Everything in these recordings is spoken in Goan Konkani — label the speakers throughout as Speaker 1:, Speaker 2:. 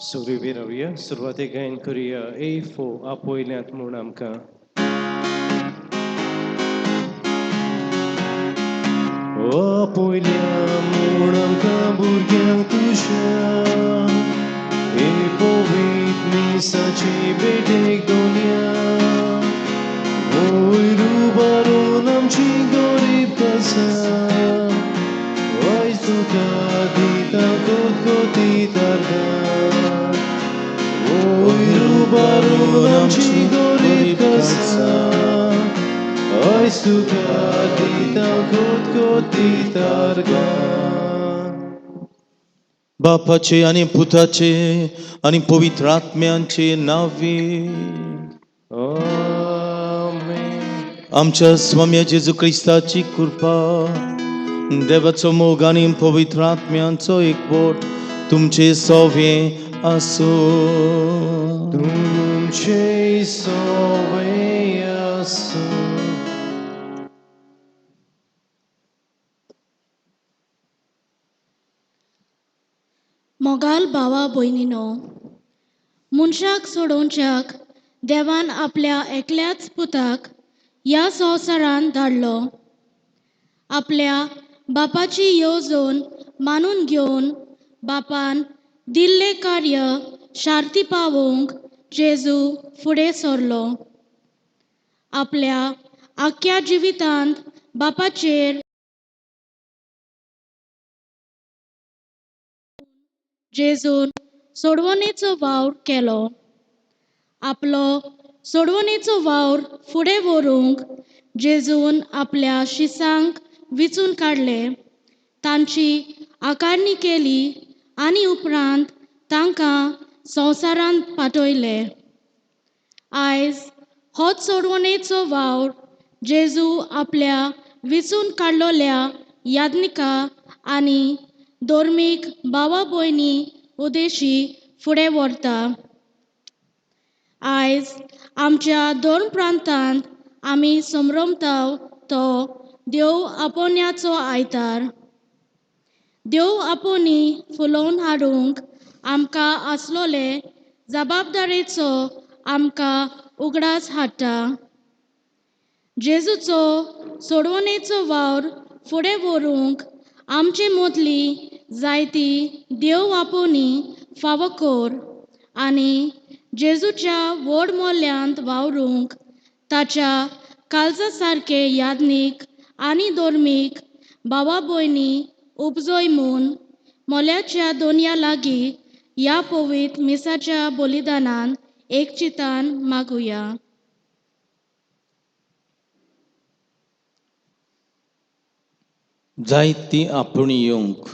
Speaker 1: सगळी विरवया सुरवातेक गायन करुया ए फो आपयल्यात म्हूण आमकां. आपयल्या म्हूण आमकां भुरग्यांक तुज्या हे पवित्र मिसाची भेटेक दोनया वयर उबारून आमची गरीब कसा आयज तुका दिता कोतकोती तारगां वयर उबारून आमची गरीब कसा आयज तुका दिता कोतकोती तारगां.
Speaker 2: बापाचे आनी पुताचे आनी पवित्र आत्म्यांचे नांवे.
Speaker 1: आमेन.
Speaker 2: आमच्या स्वाम्या जेजू क्रिस्ताची कृपा, देवाचो मोग आनी पवित्र आत्म्यांचो एकवट तुमचे सवे आसूं.
Speaker 1: तुमचे सवे आसूं.
Speaker 3: मोगाल भावा भयणीनो, मनशाक सोडोवच्याक देवान आपल्या एकल्याच पुताक ह्या संवसारांत धाडलो. आपल्या बापाची येवजण मानून घेवन बापान दिल्लें कार्य शार्ती पावोवंक जेजू फुडें सरलो. आपल्या आख्ख्या जिवितांत बापाचेर जेजून सोडवणेचो वावर केलो. आपलो सोडवणेचो वावर फुडें व्हरूंक जेजून आपल्या शिसांक विचून काडले, तांची आकारणी केली आनी उपरांत तांकां संवसारांत पाठयले. आयज होच सोडवणेचो वावर जेजू आपल्या विचून काडलोल्या याज्ञिका आनी धर्मीक भावा भयणी उदेशी फुडें व्हरता. आयज आमच्या धर्म प्रांतांत आमी संभ्रमता तो देव आपोवण्याचो आयतार. देव आपोवणी फुलोवन हाडूंक आमकां आसलोले जबाबदारेचो आमकां उगडास हाडटा. जेजूचो सोडवणेचो वावर फुडें व्हरूंक आमचे मदली जायती देव आपोवणी फावो कर आनी जेजूच्या व्हड मोल्यांत वावरूंक ताच्या काळजा सारके याज्ञीक आनी धर्मीक भावा भयणी उपजय म्हूण मोल्याच्या दोनया लागीं ह्या पवित्र मिसाच्या बलिदानान एकचितान मागुया.
Speaker 2: जायती आपूण येवंक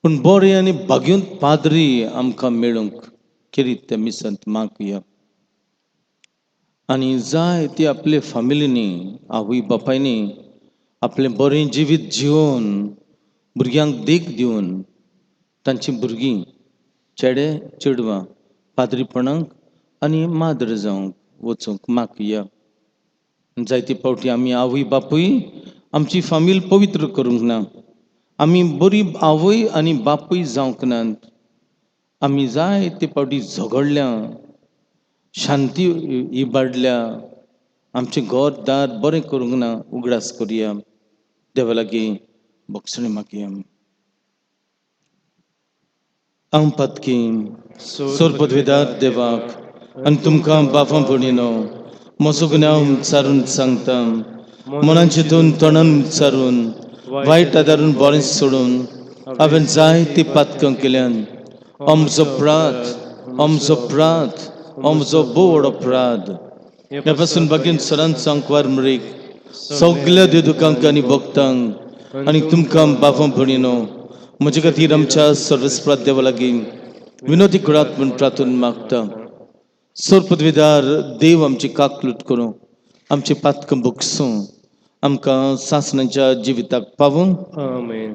Speaker 2: पूण बरें आनी भाग्योंत पाद्री आमकां मेळूंक खेरीत त्या मिसांत मागुया. आनी जाय ती आपले फामिलींनी आवय बापायनी आपलें बरें जिवीत जिवन भुरग्यांक देख दिवन तांचीं भुरगीं चेडे चेडवां पाद्रीपणाक आनी माद्र जावंक वचूंक मागुया. जायते फावटी आमी आवय बापूय आमची फामील पवित्र करूंक ना, आमी बरी आवय आनी बापूय जावंक नात, आमी जायते फावटी झगडल्या, शांती इबाडल्या, आमचें घर दार बरें करूंक ना. उगडास करुया, देवा लागीं भोगसणी मागया. हांव पातकी सोरपदवेदार देवाक आनी तुमकां बापां भयणीनो म्हजो गुन्यांव विचारून सांगता. मनान चिंतून तोंडान विचारून वायट आदारून बरें सोडून हांवें जायतीं पातकां केल्यान. आमचो अपराध, आमचो अपराध, आमचो भोव अपराध. ह्या पासून बागीन सरान सांकवार मरीक सगल्या देदुकांक आनी भक्तांक आनी तुमकां बापां भयणीनो म्हजे खातीर आमच्या सर्वस्प्रात देवा लागीं विनोदी करात म्हूण प्रार्थना मागता. सोरपदवीदार देव आमची काकलूट करूं, आमची पातकां भोगसूं, आमकां सासणाच्या जिविताक पावूं.
Speaker 1: आमेन.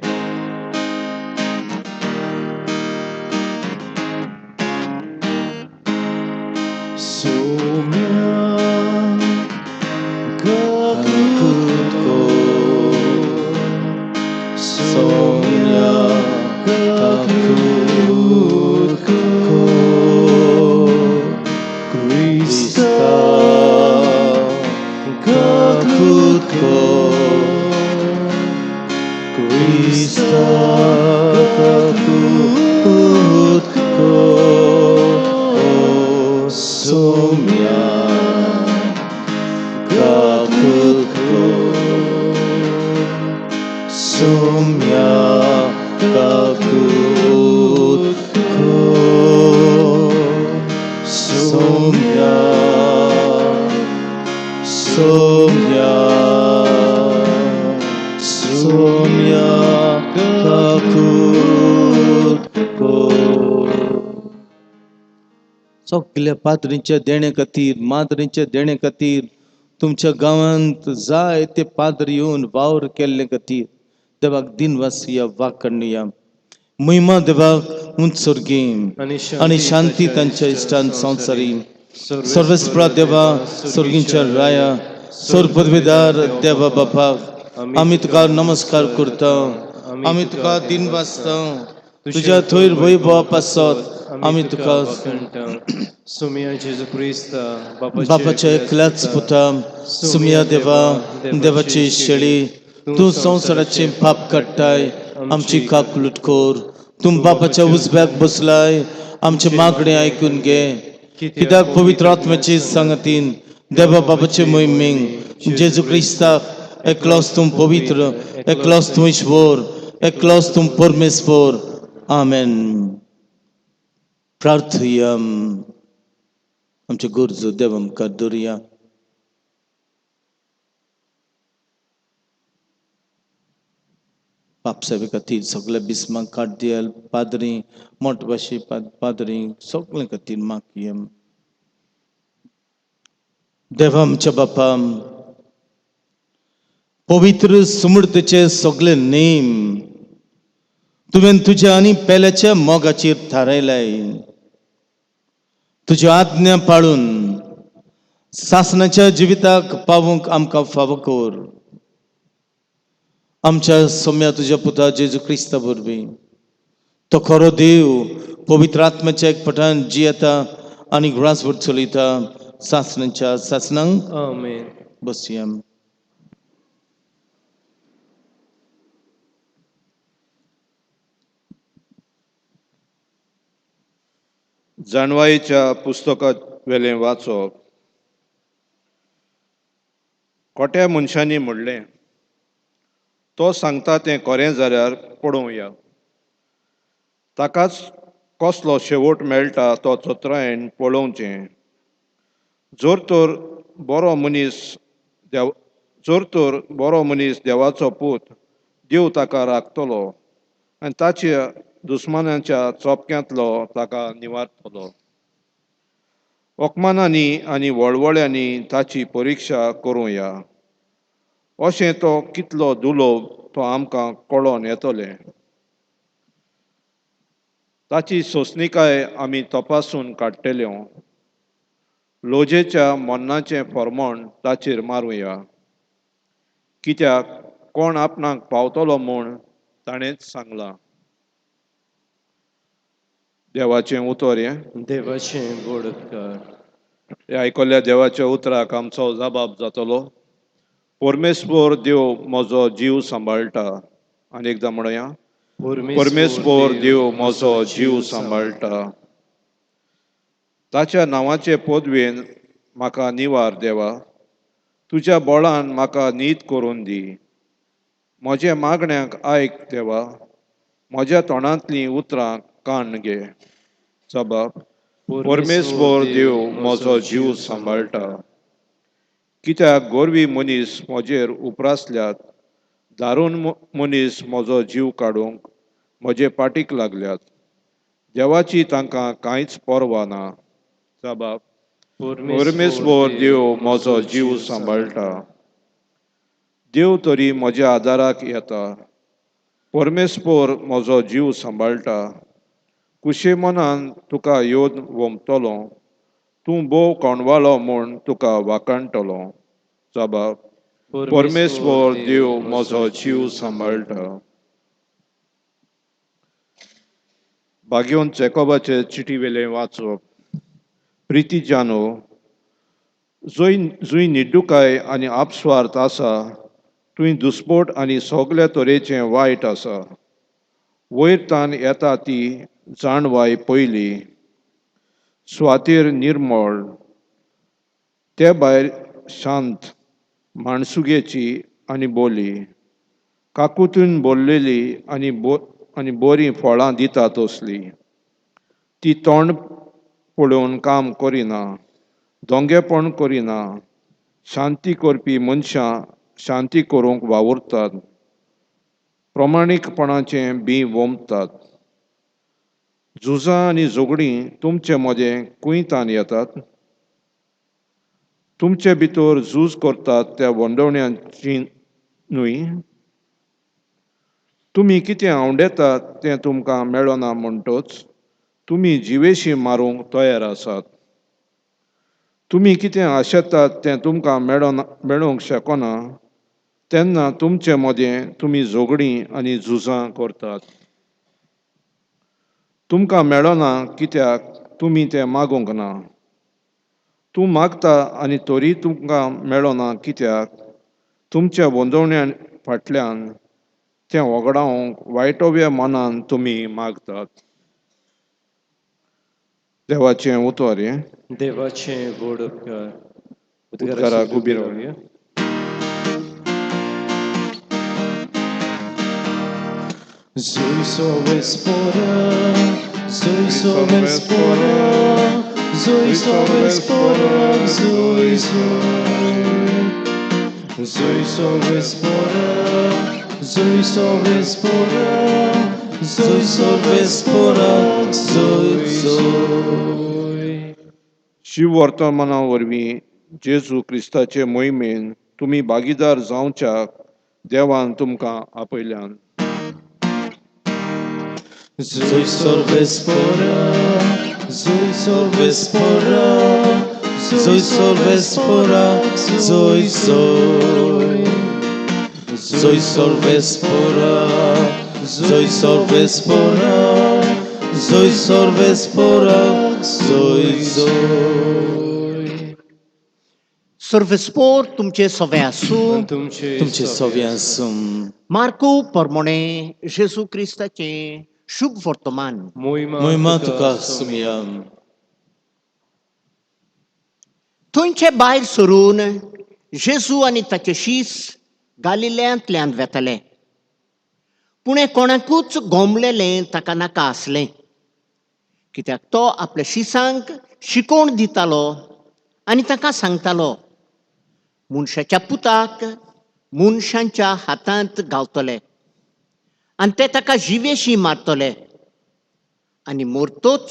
Speaker 1: सोम्या काकूट कर, सोम्या काकूट
Speaker 2: क्रिस्ता काकूत कर सोम्या काकूत कर सोम्या काकूत कर सोम्या सोम्या सोम्या काकूत कर. सगल्या पाद्रींच्या देणे खातीर, माद्रींच्या देणे खातीर, तुमच्या गांवांत जाय ते पाद्री येवन वावर केल्ले खातीर देवाक दिनवासया, वाकडणुया. महिमा देवाक उंचोरगी आनी शांती तांच्या इश्टान संवसारी. सर्वेस्प्रा देवा, स्वर्गींच्या राया, सोर पदवीदार देवा बापाक आमी तुका नमस्कार करता, आमी तुका दिनवासता. तुज्या थंय वैभवा पासत आमी तुका
Speaker 1: सुमिया जेजू क्रिस्ता
Speaker 2: बापाच्या एकल्याच पुता, सुमिया देवा, देवाची शेळी, तूं संवसाराचे पाप काडटाय, आमची काकलूट कर. तूं बापाच्या उजव्याक बसलाय, आमचे मागणे आयकून घे. कित्याक पवित्र आत्म्याची सांगतीन देवा बाबाचे मोहिमेक जेजू क्रिस्ताक एकलोच तूं पवित्र, एकलोच तूं ईश्वर, एकलोच तूं परमेश्वर. आमेन. प्रार्थया. आमच्यो गरजो देवा मुखार दवरुया. पापसावे खातीर सगल्या बिस्मां कार्दियल पाद्री, मोटवाशी पाद्री, सगळे खातीर मागया. देवा आमच्या बापा, पवित्र सुमृतीचे सगळे नेम तुवें तुज्या आनी पेल्याच्या मोगाचेर थारायलाय. तुज्यो आज्ञा पाळून सासणाच्या जिविताक पावूंक आमकां फावो कर. आमच्या सोम्या तुज्या पुता जेजू क्रिस्ता वरवीं. तो खरो देव, पवित्र आत्म्याच्या एकपटान जियेता आनी ग्रासभर चलयता सासणाच्या सासणांक.
Speaker 1: आमेन.
Speaker 2: बसया.
Speaker 4: जाणवायेच्या पुस्तकात वेलें वाचप. कोट्या मनशांनी म्हणलें, तो सांगता तें खरें जाल्यार पळोवया, ताकाच कसलो शेवट मेळटा तो चत्रायेन पळोवचें. जर तर बरो मनीस देव जर तर बरो मनीस देवाचो पूत, देव ताका राखतलो आनी ताच्या दुस्मानाच्या चोपक्यांतलो ताका निवारतलो. ओकमानांनी आनी वळवळ्यांनी ताची परिक्षा करुया, अशें तो कितलो दुलोब तो आमकां कळोन येतलें. ताची सोंसणिकाय आमी तपासून काडटल्यो. लोजेच्या मन्नाचें फॉर्मोण ताचेर मारुया, कित्याक कोण आपणाक पावतलो म्हूण ताणेंच सांगलां. देवाचें उतर हें.
Speaker 1: देवाचें व्हड उपकार.
Speaker 4: हे आयकल्ल्या देवाच्या उतराक आमचो जबाब जातलो. परमेश्वर देव म्हजो जीव सांबाळटा. आनी एकदां म्हणया, परमेश्वर देव म्हजो जीव सांबाळटा. ताच्या नांवाचे पदवेन म्हाका निवार देवा, तुज्या बळान म्हाका नीत करून दी. म्हज्या मागण्यांक आयक देवा, म्हज्या तोंडांतलीं उतरां कान घे. जबाब, परमेश्वर देव म्हजो जीव सांबाळटा. कित्याक गोरवी मनीस म्हजेर उप्रासल्यात, दारून मनीस म्हजो जीव काडूंक म्हजे पाटीक लागल्यात. देवाची तांकां कांयच पर्वा ना. जबाब, परमेश्वर देव म्हजो जीव सांबाळटा. देव तरी म्हज्या आदाराक येता. परमेश्वर म्हजो जीव सांबाळटा. कुशे मनान तुका येवन वोमतलो, तूं भोव कोणवाळो म्हूण तुका वाखाणटलो. जबाब, परमेश्वर देव म्हजो जीव सांबाळटा. बागेवन जेकोबाचे चिटी वेलें वाचप. प्रिती जानो, जंय जंय निड्डुकाय आनी आपस्वार्थ आसा थंय दुस्पोट आनी सगल्या तरेचें वायट आसा. वयर तान येता ती जाणवाय पयली सुवातेर निर्मळ ते भायर शांत माणसुगेची आनी बोली काकुतून बोल्लेली आनी बरीं फळां दिता तसली ती तोंड पळोवन काम करिना दोंगेपण करिना शांती करपी मनशां शांती करूंक वावुरतात प्रमाणीकपणाचें बीं वोमतात. झुजां आनी झगडीं तुमचे मदें कुयतान येतात. तुमचे भितर झूज करतात त्या वंडवण्यांची न्हय. तुमी कितें आंवडेतात तें तुमकां मेळना म्हणटच तुमी जिवेशी मारूंक तयार आसात. तुमी कितें आशेतात तें तुमकां मेळना मेळूंक शकना तेन्ना तुमचे मदें तुमी झगडीं आनी झुजां करतात. तुमकां मेळना कित्याक तुमी तें मागूंक ना. तूं मागता आनी तरी तुमकां मेळना कित्याक तुमच्या वंदवण्या फाटल्यान तें वगडावंक वायटोव्या मनान तुमी मागतात. देवाचें उतर हें.
Speaker 1: देवाचें व्हड उपकार.
Speaker 4: उद्गाराक उबी रावया.
Speaker 1: Zoe Sovespora, Zoe Sovespora, Zoe Sovespora, Zoe Zoe. Zoe Sovespora, Zoe Sovespora, Zoe Sovespora, Zoe Zoe.
Speaker 4: Shiv वर्तमाना वरवीं जेजू क्रिस्ताचे मोहिमेन तुमी भागीदार जावच्याक देवान तुमकां आपयल्यान.
Speaker 2: Zoe Sovespora, Zoe Sovespora, Zoe Sovespora, Zoe Zoe. Zoe Sovespora, Zoe Sovespora, Zoe Sovespora, Zoe Zoe.
Speaker 5: सर्वस्पोर तुमचे सवे आसूं.
Speaker 1: तुमचे
Speaker 2: तुमचे सवे आसूं.
Speaker 5: मार्को परमोणे जेजू क्रिस्ताचें शुभ वर्तमान.
Speaker 2: मोहिमा तुका सुमया.
Speaker 5: थंयचे भायर सरून जेजू आनी ताचे शीस गालिल्यांतल्यान वेताले. पूण हें कोणाकूच गोमलेलें ताका नाका आसलें, कित्याक तो आपल्या शिसांक शिकोवण दितालो आनी ताका सांगतालो, मनशाच्या पुताक मनशांच्या हातांत घालतले आनी ते ताका जिवेशी मारतले आनी मरतोच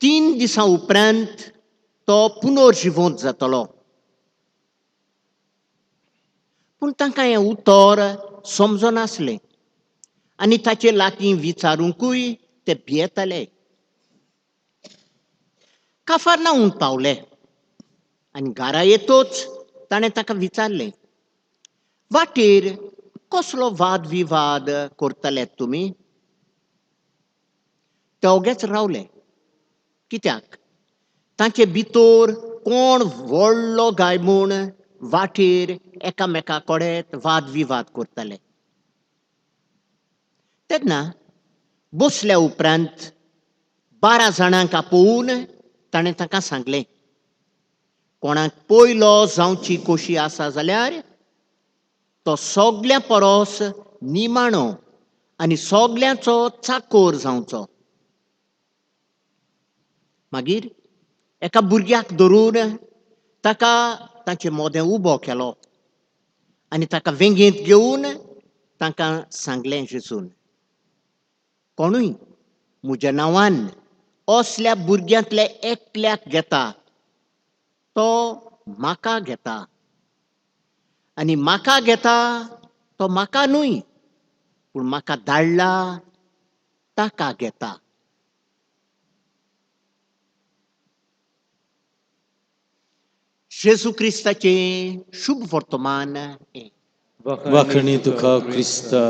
Speaker 5: 3 दिसां उपरांत तो पुनर्जिवंत जातलो. पूण तांकां हें उतर समजनासलें आनी ताचे लागीं विचारूंकूय ते भियेताले. काफारनाहून पावले आनी घरा येतोच ताणें ताका विचारलें, वाटेर कसलो वाद विवाद करताले तुमी? ते ओगेच रावले, कित्याक तांचे भितर कोण व्हडलो गाय म्हूण वाटेर एकामेका कडेन वाद विवाद करताले. तेन्ना बसल्या उपरांत 12 जाणांक आपोवन ताणें तांकां सांगलें, कोणाक पयलो जावची खोशी आसा जाल्यार तो सगल्यां परस निमाणो आनी सगल्यांचो चाकोर जावचो. मागीर एका भुरग्याक धरून ताका ताचे मोदें उबो केलो आनी ताका वेंगेंत घेवन तांकां सांगलें जेजून, कोणूय म्हज्या नांवान असल्या भुरग्यांतल्या एकल्याक घेता तो म्हाका घेता, आनी म्हाका घेता तो म्हाका न्हय पूण म्हाका धाडला ताका घेता. जेजू क्रिस्ताचें शुभ वर्तमान हें.
Speaker 2: वाखणी तुका क्रिस्ता.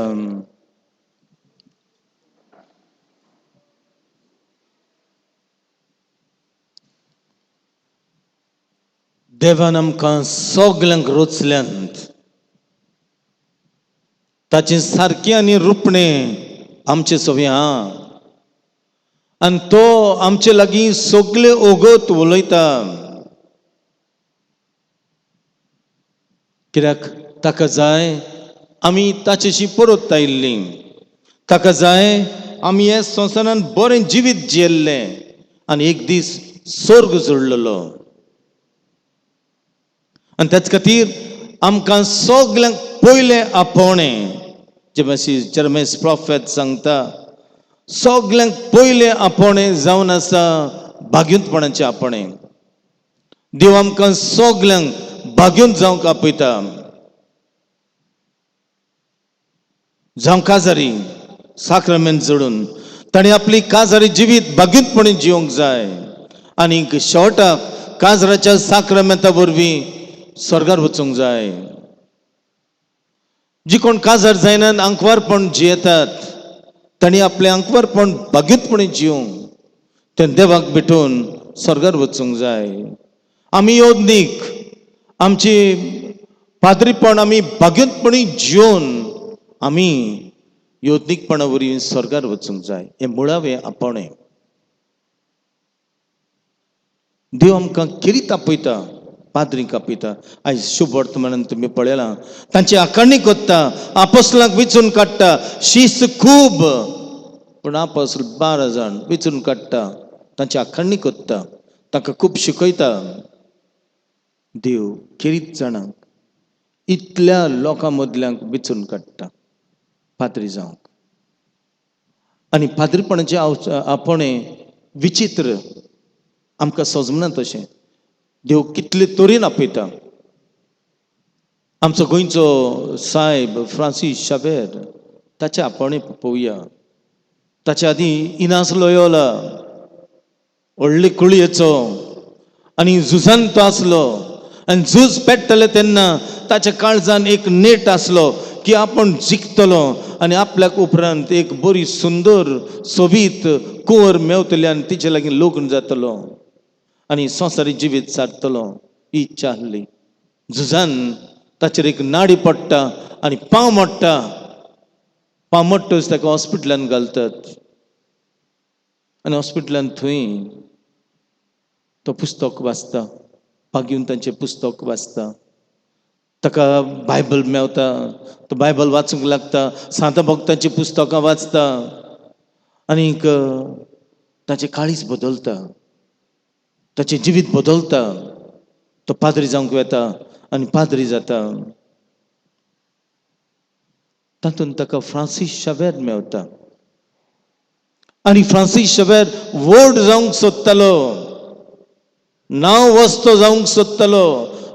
Speaker 2: देवान आमकां सगल्यांक रोचल्यांत ताचें सारकें आनी रुपणें आमचे सवे हा आनी तो आमचे लागीं सगळे ओगत उलयता. कित्याक ताका जाय आमी ताचेशी परत आयिल्लीं, ताका जाय आमी हे संवसारान बरें जिवीत जियेल्लें आनी एक दीस स्वर्ग जोडलेलो. आनी त्याच खातीर आमकां सगल्यांक पयलें आपोवणें, जेमेस प्रोफेत सांगता, सगल्यांक पयलें आपोवणें जावन आसा भाग्यंतपणाचें आपोवणें. देव आमकां सगल्यांक भाग्यंत जावंक आपयता. जावं काजारी साक्रामेंत जोडून ताणें आपली काजारी जिवीत भाग्यंतपणी जिवंक जाय आनी शेवटाक काजराच्या साक्रामेंता वरवीं स्वर्गार वचूंक जाय. जी कोण काजार जायना आंकवारपण जियेतात तांणी आपलें आंकवारपण भाग्यंतपणी जिवंक तें देवाक भेटून स्वर्गार वचूंक जाय. आमी योदनीक आमची पाद्रीपण आमी भाग्यंतपणी जिवन आमी योदनीकपणा वरवीं स्वर्गार वचूंक जाय. हें मुळावें आपोवणें. देव आमकां खेरीत आपयता, पाद्रींक आपयता. आयज शुभ वर्तमानान तुमी पळयलां, तांची आकारणी कोत्ता, आपोसलांक विचून काडटा. शिस्त खूब, पूण आपोसल 12 जाण विचून काडटा, तांची आकारणी कोत्ता, तांकां खूब शिकयता. देव खेरीत जाणांक इतल्या लोकां मदल्यांक विचून काडटा पाद्री जावंक. आनी पाद्रीपणाचें आपोवणें विचित्र, आमकां सजमना तशें. देव कितले तरेन आपयता. आमचो गोंयचो सायब फ्रांसीस शावेर ताचें आपोवणें पळोवया. ताचे आदीं इनास लोयोला व्हडले कुळयेचो आनी झुजान तो आसलो आनी झूज पेट्टलें तेन्ना ताच्या काळजान एक नेट आसलो की आपूण जिखतलो आनी आपल्याक उपरांत एक बरी सुंदर सोबीत कुंवर मेवतली आनी तिचे लागीं लग्न जातलो आनी संवसारी जिवीत सारतलो, ही इच्छा आसली. झुजान ताचेर एक नाडी पडटा आनी पांव मोडटा. पांव मोडटच ताका हॉस्पिटलान घालतात आनी हॉस्पिटलान थंय तो पुस्तक वाचता, पागीवन तांचें पुस्तक वाचता, ताका बायबल मेवता, तो बायबल वाचूंक लागता, सांता भक्तांचीं पुस्तकां वाचता आनीक ताचें काळीज बदलता, ताचें जिवीत बदलता. तो पाद्री जावंक वेता आनी पाद्री जाता. तातूंत ताका फ्रांसीस शावेर मेवता आनी फ्रांसीस शावेर व्हड जावंक सोदतालो, नांव वस्तो जावंक सोदतालो,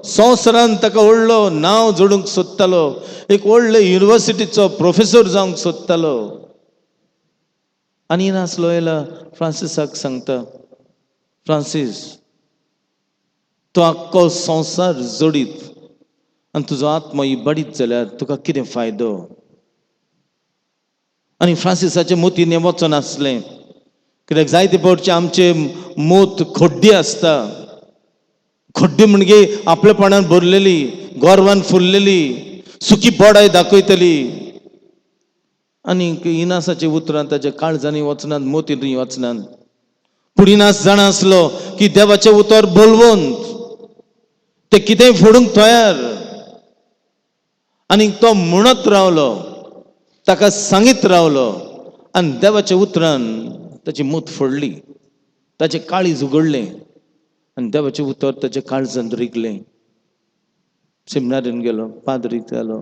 Speaker 2: संवसारान ताका व्हडलो नांव जोडूंक सोदतालो, एक व्हडले युनिवर्सिटीचो प्रोफेसर जावंक सोदतालो. आनी इनास लोयला फ्रांसिसाक सांगता, फ्रांसीस, तो आख्खो संवसार जोडीत आनी तुजो आत्मो इबाडीत जाल्यार तुका कितें फायदो? आनी फ्रांसिसाचे मोतीन हें वचनासलें, कित्याक जायते फावटी आमचे मोत खड्डी आसता. खड्डी म्हणजे आपलेपणान भरलेली, गोरवान फुल्लेली, सुकी बोडाय दाखयतली. आनी इनासाच्या उतरां ताच्या काळजांनी वचनात, मोतींनी वचनात. पूण इनास जाणा आसलो की देवाचें उतर बोलवंत, ते कितेंय फोडूंक तयार. आनी तो म्हणत रावलो, ताका सांगीत रावलो आनी देवाच्या उतरान ताची मूत फोडली, ताचें काळीज उगडलें आनी देवाचें उतर ताच्या काळजांत रिगलें. सेमिनारीन गेलो, पाद्री जालो,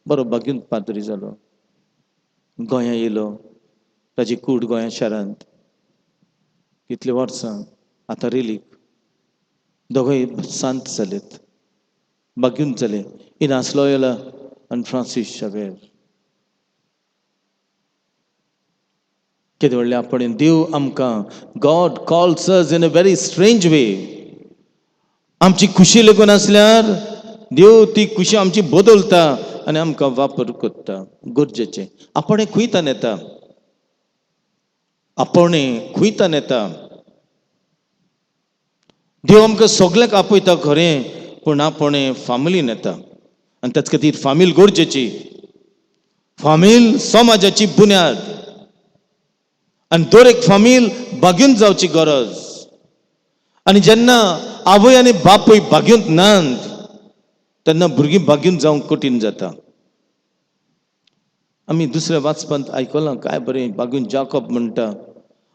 Speaker 2: बरो भाग्यून पाद्री जालो. गोंया येयलो, ताची कूड गोंया शारांत कितलीं वर्सां आतां रिलीक. दोगूय सांत जालेत, भाग्यून जाले, इनास लोयोला आनी फ्रांसीस शावेर. केदें व्हडलें आपण देव आमकां, God calls us in a very strange way. आमची खुशी लेगून आसल्यार देव ती खुशी आमची बदलता आनी आमकां वापर करता. गरजेचें आपण खुयतान येता, आपण खुयतान येता. देव आमकां सगल्यांक आपयता खरें, पूण आपण फामिलीन येता आनी त्याच खातीर फामील गरजेची. फामील समाजाची बुन्याद. आनी दर एक फामील भाग्यून जावची गरज. आनी जेन्ना आवय आनी बापूय भाग्यूंत नात तेन्ना भुरगीं भाग्यून जावंक कठीण जाता. आमी दुसऱ्या वाचपांत आयकलां काय बरें बागून जाकब म्हणटा,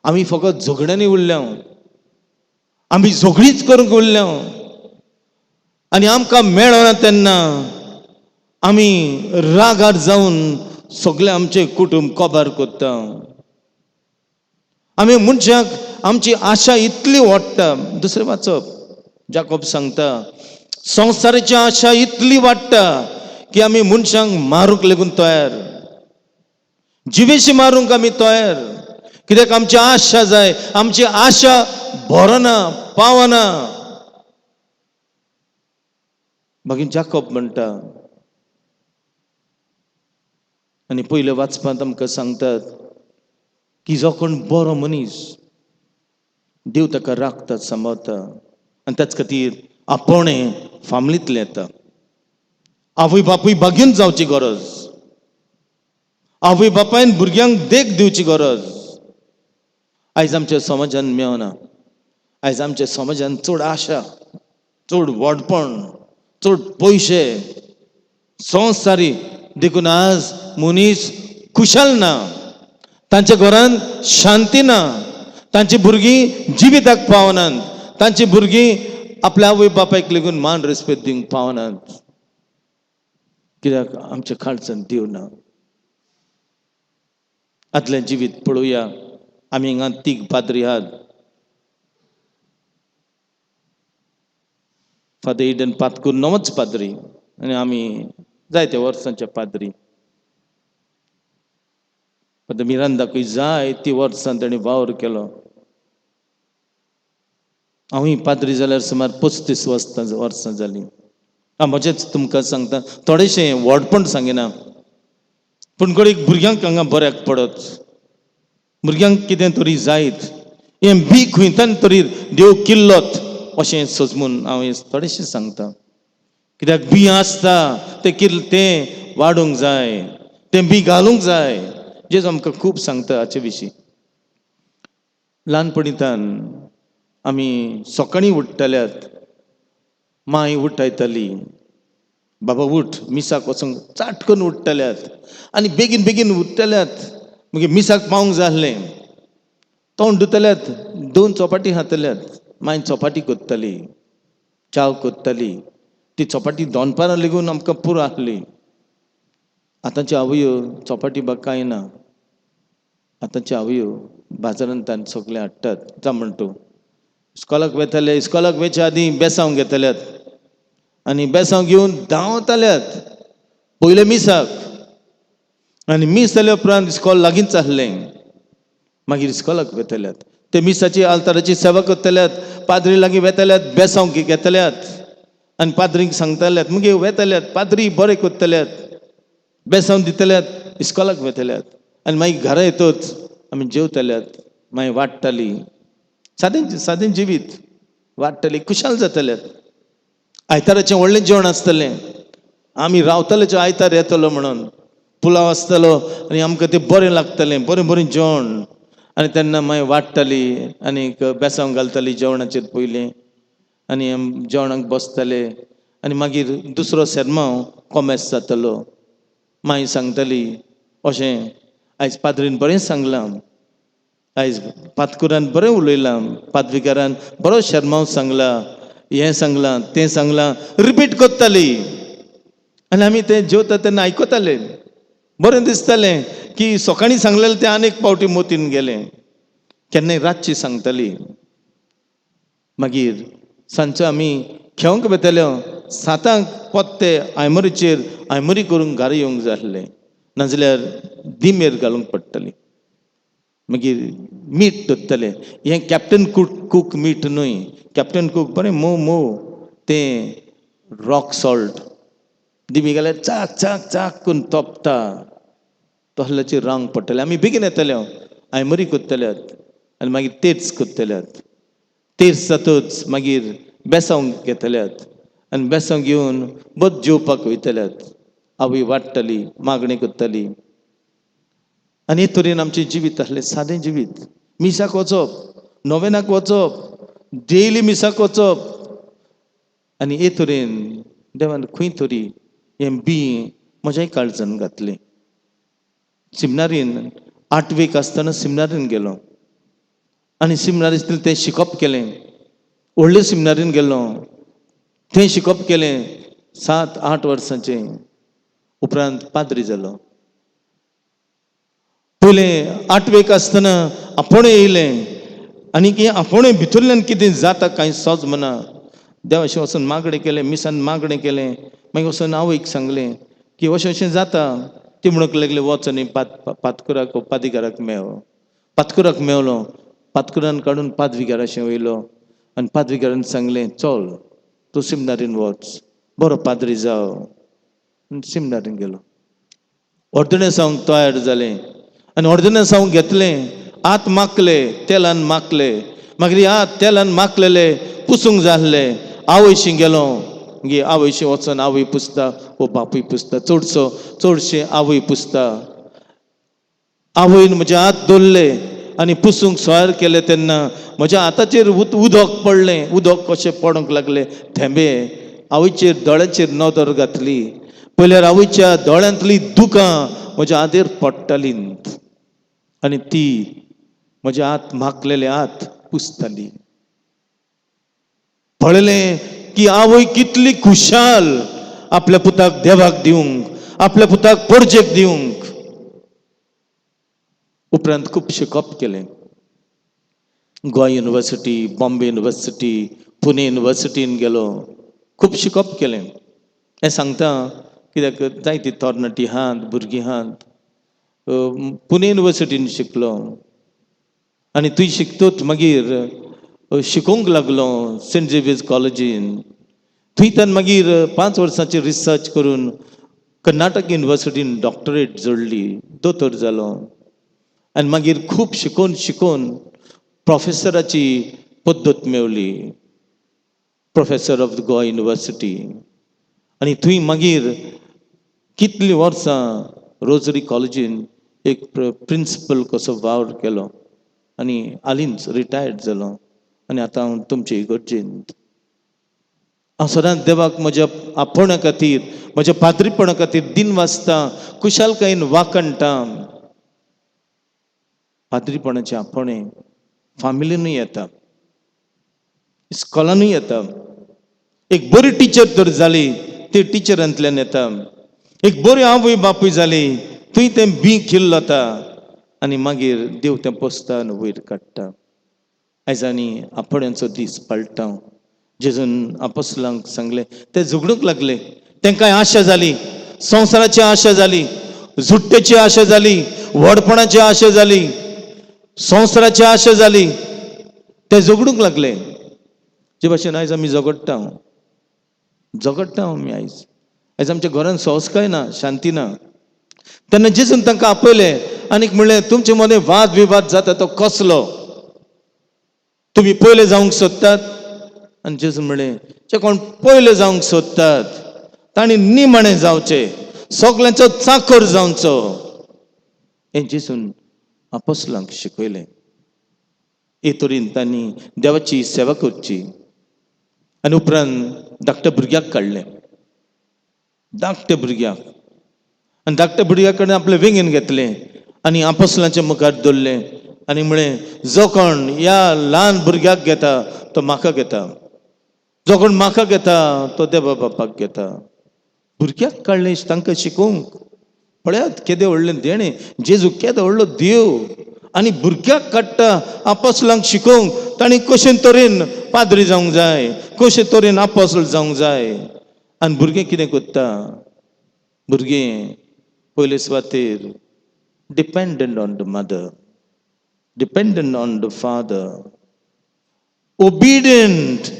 Speaker 2: आमी फकत झगड्यांनी उरल्या, आमी झगडीच करूंक उरल्या आनी आमकां मेळना तेन्ना आमी रागार जावन सगळें आमचें कुटुंब कबार करता. आमी मनशाक आमची आशा इतली वाडटा. दुसरें वाचप जाकोब सांगता, संवसाराची आशा इतली वाडटा की आमी मनशांक मारूंक लेगून तयार, जिवेशी मारूंक आमी तयार. कित्याक आमची आशा जाय, आमची आशा भरना, पावना. मागीर जाकोब म्हणटा आनी पयल्या वाचपांत आमकां सांगतात की जो कोण बरो मनीस देव ताका राखता, सांबाळता आनी त्याच खातीर आपोवणें फामिलींतलें येता. आवय बापूय भाग्यून जावची गरज, आवय बापायन भुरग्यांक देख दिवची गरज आयज आमच्या समाजान मेळना. आयज आमच्या समाजान चड आशा, चड व्हडपण, चड पयशे, संवसारी, देखून आज मनीस खुशाल ना, तांच्या घरांत शांती ना, तांची भुरगीं जिविताक पावनात, तांची भुरगीं आपल्या आवय बापायक लेगून मान रेस्पेद दिवंक पावनात. कित्याक आमच्या काळजान देव ना. आदलें जिवीत पळोवया. आमी हिंगा तीग पाद्री आहात. फादर इडन पातकूर नवोच पाद्री आनी आमी जायत्या वर्सांचे पाद्री. फादर मिरांदाकूय जाय ती वर्सां ताणें वावर केलो. हांवूय पाद्री जाल्यार सुमार 35 वर्सां जालीं. हांव म्हजेंच तुमकां सांगता, थोडेशें व्हडपण सांगिना, पूण घडये भुरग्यांक हांगा बऱ्याक पडत, भुरग्यांक कितें तरी जायत, हें बी खंयच्यान तरी देव किल्लोत अशें सजमून हांव हें थोडेशें सांगता. कित्याक बी आसता तें किल्ल तें वाडूंक जाय, तें बी घालूंक जाय. जेजू आमकां खूब सांगता हाचे विशीं. ल्हानपणींतान आमी सकाळीं उठ्ठल्यात, माय उठयताली, बाबा उठ मिसाक वचूंक, चाटकून उठ्ठल्यात आनी बेगीन बेगीन उठ्ठल्यात, मागीर मिसाक पावंक जाय आसलें. तोंड धुतल्यात, 2 चपाटी खातल्यात, माय चपाटी कोत्ताली, च्याव कोत्ताली, ती चपाटी दनपारां लेगून आमकां पुरो आसली. आतांच्यो आवयो चपाटी बा कांय ना, आतांच्यो आवयो बाजारांत सगळें हाडटात. जा म्हण तूं इस्कॉलाक वेताले, इस्कॉलाक वेच्या आदीं बेसांव घेतल्यात आनी बेसांव घेवन धांवताल्यात पयले मिसाक, आनी मीस जाल्या उपरांत इस्कॉल लागींच आसलें, मागीर इस्कॉलाक वेतल्यात, ते मिसाची आल्ताराची सेवा करतल्यात, पाद्री लागीं वेतल्यात, बेसांव घेतल्यात आनी पाद्रींक सांगतल्यात, मागीर वेतल्यात, पाद्री बरें करतल्यात, बेसांव दितल्यात, इस्कॉलाक वेतल्यात आनी मागीर घरा येतच आमी जेवतल्यात, मागीर वाडटाली सादें सादें जिवीत वाडटली, खुशाल जातल्यात. आयताराचें व्हडलें जेवण आसतलें, आमी रावतले जे आयतार येतलो म्हणून पुलाव आसतलो आनी आमकां तें बरें लागतलें, बरें बरें जेवण. आनी तेन्ना मागीर वाडटाली आनीक बेसांव घालताली जेवणाचेर पयलीं आनी जेवणाक बसताले आनी मागीर दुसरो सेर्मांव कोमेस जातलो, माई सांगताली अशें आयज पाद्रीन बरें सांगलां, आयज पातकुरान बरें उलयलां, पादविकारान बरो शर्मांव सांगला, हें सांगलां तें सांगलां, रिपीट करताली आनी आमी तें जेवता तेन्ना आयकताले. बरें दिसतालें की सकाळीं सांगलेलें तें आनीक फावटी मोतीन गेलें. केन्नाय रातची सांगताली. मागीर सांजचो आमी खेवंक वेताले, 7 पोत्ते आयमरीचेर आयमरी करूंक घरा येवंक जाय आसलें, नाजाल्यार दिमेर घालूंक पडटली. मागीर मीठ दवरतले, हें कॅप्टन कूक मीठ न्हय, कॅप्टन कूक बरें मोव मोव तें रॉक सॉल्ट दिमी घाल्यार चाक चाक चाक करून तोपता, तसल्याचेर रावंक पडटलें. आमी बेगीन येतले, आयमरी करतल्यात आनी मागीर तेर्स करतल्यात, तेर्स जातच मागीर बेसांव घेतल्यात आनी बेसांव घेवन बद जेवपाक वयतल्यात. आवय वाडटली, मागणी करतली आनी हे तरेन आमचें जिवीत आसलें, सादें जिवीत. मिसाक वचप, नोवेनाक वचप, डेली मिसाक वचप. आनी हे तरेन देवान खंय तरी हें बी म्हज्याय काळजान घातलें. सिमनारीन आठवेक आसतना सिमनारीन गेलो आनी सिमनारींतलें तें शिकप केलें. व्हडले सिमनारीन गेलो, थंय शिकप केलें 7-8 वर्सांचें. उपरांत पाद्री जालो. पयलें आठवेक आसतना आपोणें येयलें आनी की आपोणें भितरल्यान कितें जाता कांय सोज म्हणा. देवाशें वचून मागणें केलें, मिसान मागणें केलें. मागीर वचून आवयक सांगलें की अशें अशें जाता. ती म्हणूंक लागली वच आनी पातकुराक पादिकाराक मेव. पातकुराक मेवलो. पातकुरान काडून पादविगाराशें वयलो आनी पादविगारान सांगलें चल तूं सिमनारीन वच, बरो पाद्री जाव. सिमनारीन गेलो. ऑर्दनेसांव तयार जालें आनी ऑर्दनेसांव घेतलें. हात माखले, तेलान माखले. मागीर हात तेलान माखलेले पुसूंक जाल्ले. आवयशी गेलो. गे आवयशी वचोन आवय पुसता वो बापूय पुसता, चडसो चडशें आवय पुसता. आवयन म्हजे हात दवरले आनी पुसूंक सोयर केलें तेन्ना म्हज्या हाताचेर उदक पडलें. उदक कशें पडूंक लागलें थेंबे. आवयचेर दोळ्याचेर नदर घातली पयल्यार आवयच्या दोळ्यांतली दुकां म्हज्या हातेर पडटालीं आनी ती म्हजे हात माखलेले हात पुसताली. पळयलें की आवय कितली खुशाल आपल्या पुताक देवाक दिवंक, आपल्या पुताक परजेक दिवंक. उपरांत खूब शिकप केलें. गोवा युनिवर्सिटी, बॉम्बे युनिवर्सिटी, पुणे युनिवर्सिटीन गेलो, खूब शिकप केलें. हें सांगता कित्याक जायती तरणाटी आहात, भुरगीं आहात. पुणे युनिवर्सिटीन शिकलो आनी थंय शिकतूच मागीर शिकोवंक लागलो सेंट झेवियर्स कॉलेजीन. थंय ताणें मागीर 5 वर्सांची रिसर्च करून कर्नाटक युनिवर्सिटीन डॉक्टरेट जोडली, दोतोर जालो. आनी मागीर खूब शिकोवन शिकोवन प्रोफेसराची पद्दत मेवली, professor of the Goa university. आनी थंय मागीर कितलीं वर्सां रोजरी कॉलेजीन एक प्रिंसिपल कसो वावर केलो आनी हालींच रिटायर्ड जालो. आनी आतां हांव तुमचे इगर्जेंत. हांव सदांच देवाक म्हज्या आपोवण्या खातीर, म्हज्या पाद्रीपणा खातीर दिन वाचता, खुशालकायेन वाखणटा. पाद्रीपणाचें आपोवणें फामिलीनूय येता, इस्कॉलानूय येता. एक बरी टिचर तर जाली ती टिचरांतल्यान येता. एक बरी आवय बापूय जाली थंय तें बी खिल्ल वता आनी मागीर देव तें पोसता आनी वयर काडटा. आयज आनी आपोवण्यांचो दीस पाळटा. जेजून आपोसलांक सांगलें, ते झगडूंक लागले. तांकां आशा जाली, संवसाराची आशा जाली, झुट्टेची आशा जाली, व्हडपणाची आशा जाली, संवसाराची आशा जाली. ते झगडूंक लागले. जे भाशेन आयज आमी झगडटा, झगडटा आमी आयज. आयज आमच्या घरान संस्काय ना, शांती ना. तेन्ना जेजून तांकां आपयले आनीक म्हणलें, तुमचे मदें वाद विवाद जाता तो कसलो? तुमी पयले जावंक सोदतात? आनी जेजून म्हणलें, जे कोण पयले जावंक सोदतात तांणी निमाणें जावचें, सगल्यांचो चाकर जावचो. हें जेजून आपोसलांक शिकयलें. हे तरेन तांणी देवाची सेवा करची. आनी उपरांत धाकट्या भुरग्याक काडलें, धाकट्या भुरग्याक. आनी धाकट्या भुरग्या कडेन आपलें वेंगेन घेतलें आनी आपोसलांच्या मुखार दवरलें आनी म्हळें, जो कोण ह्या ल्हान भुरग्याक घेता तो म्हाका घेता, जो कोण म्हाका घेता तो देवा बापाक घेता. भुरग्याक काडलें तांकां शिकोवंक. पळयात केदें व्हडलें देणें, जेजू केदो व्हडलो देव आनी भुरग्याक काडटा आपोसलांक शिकोवंक. तांणी कशे तरेन पाद्री जावंक जाय, कशे तरेन आपोसल जावंक जाय. आनी भुरगें कितें करता? भुरगें पयले सुवातेर dependent on the mother, dependent on the father, obedient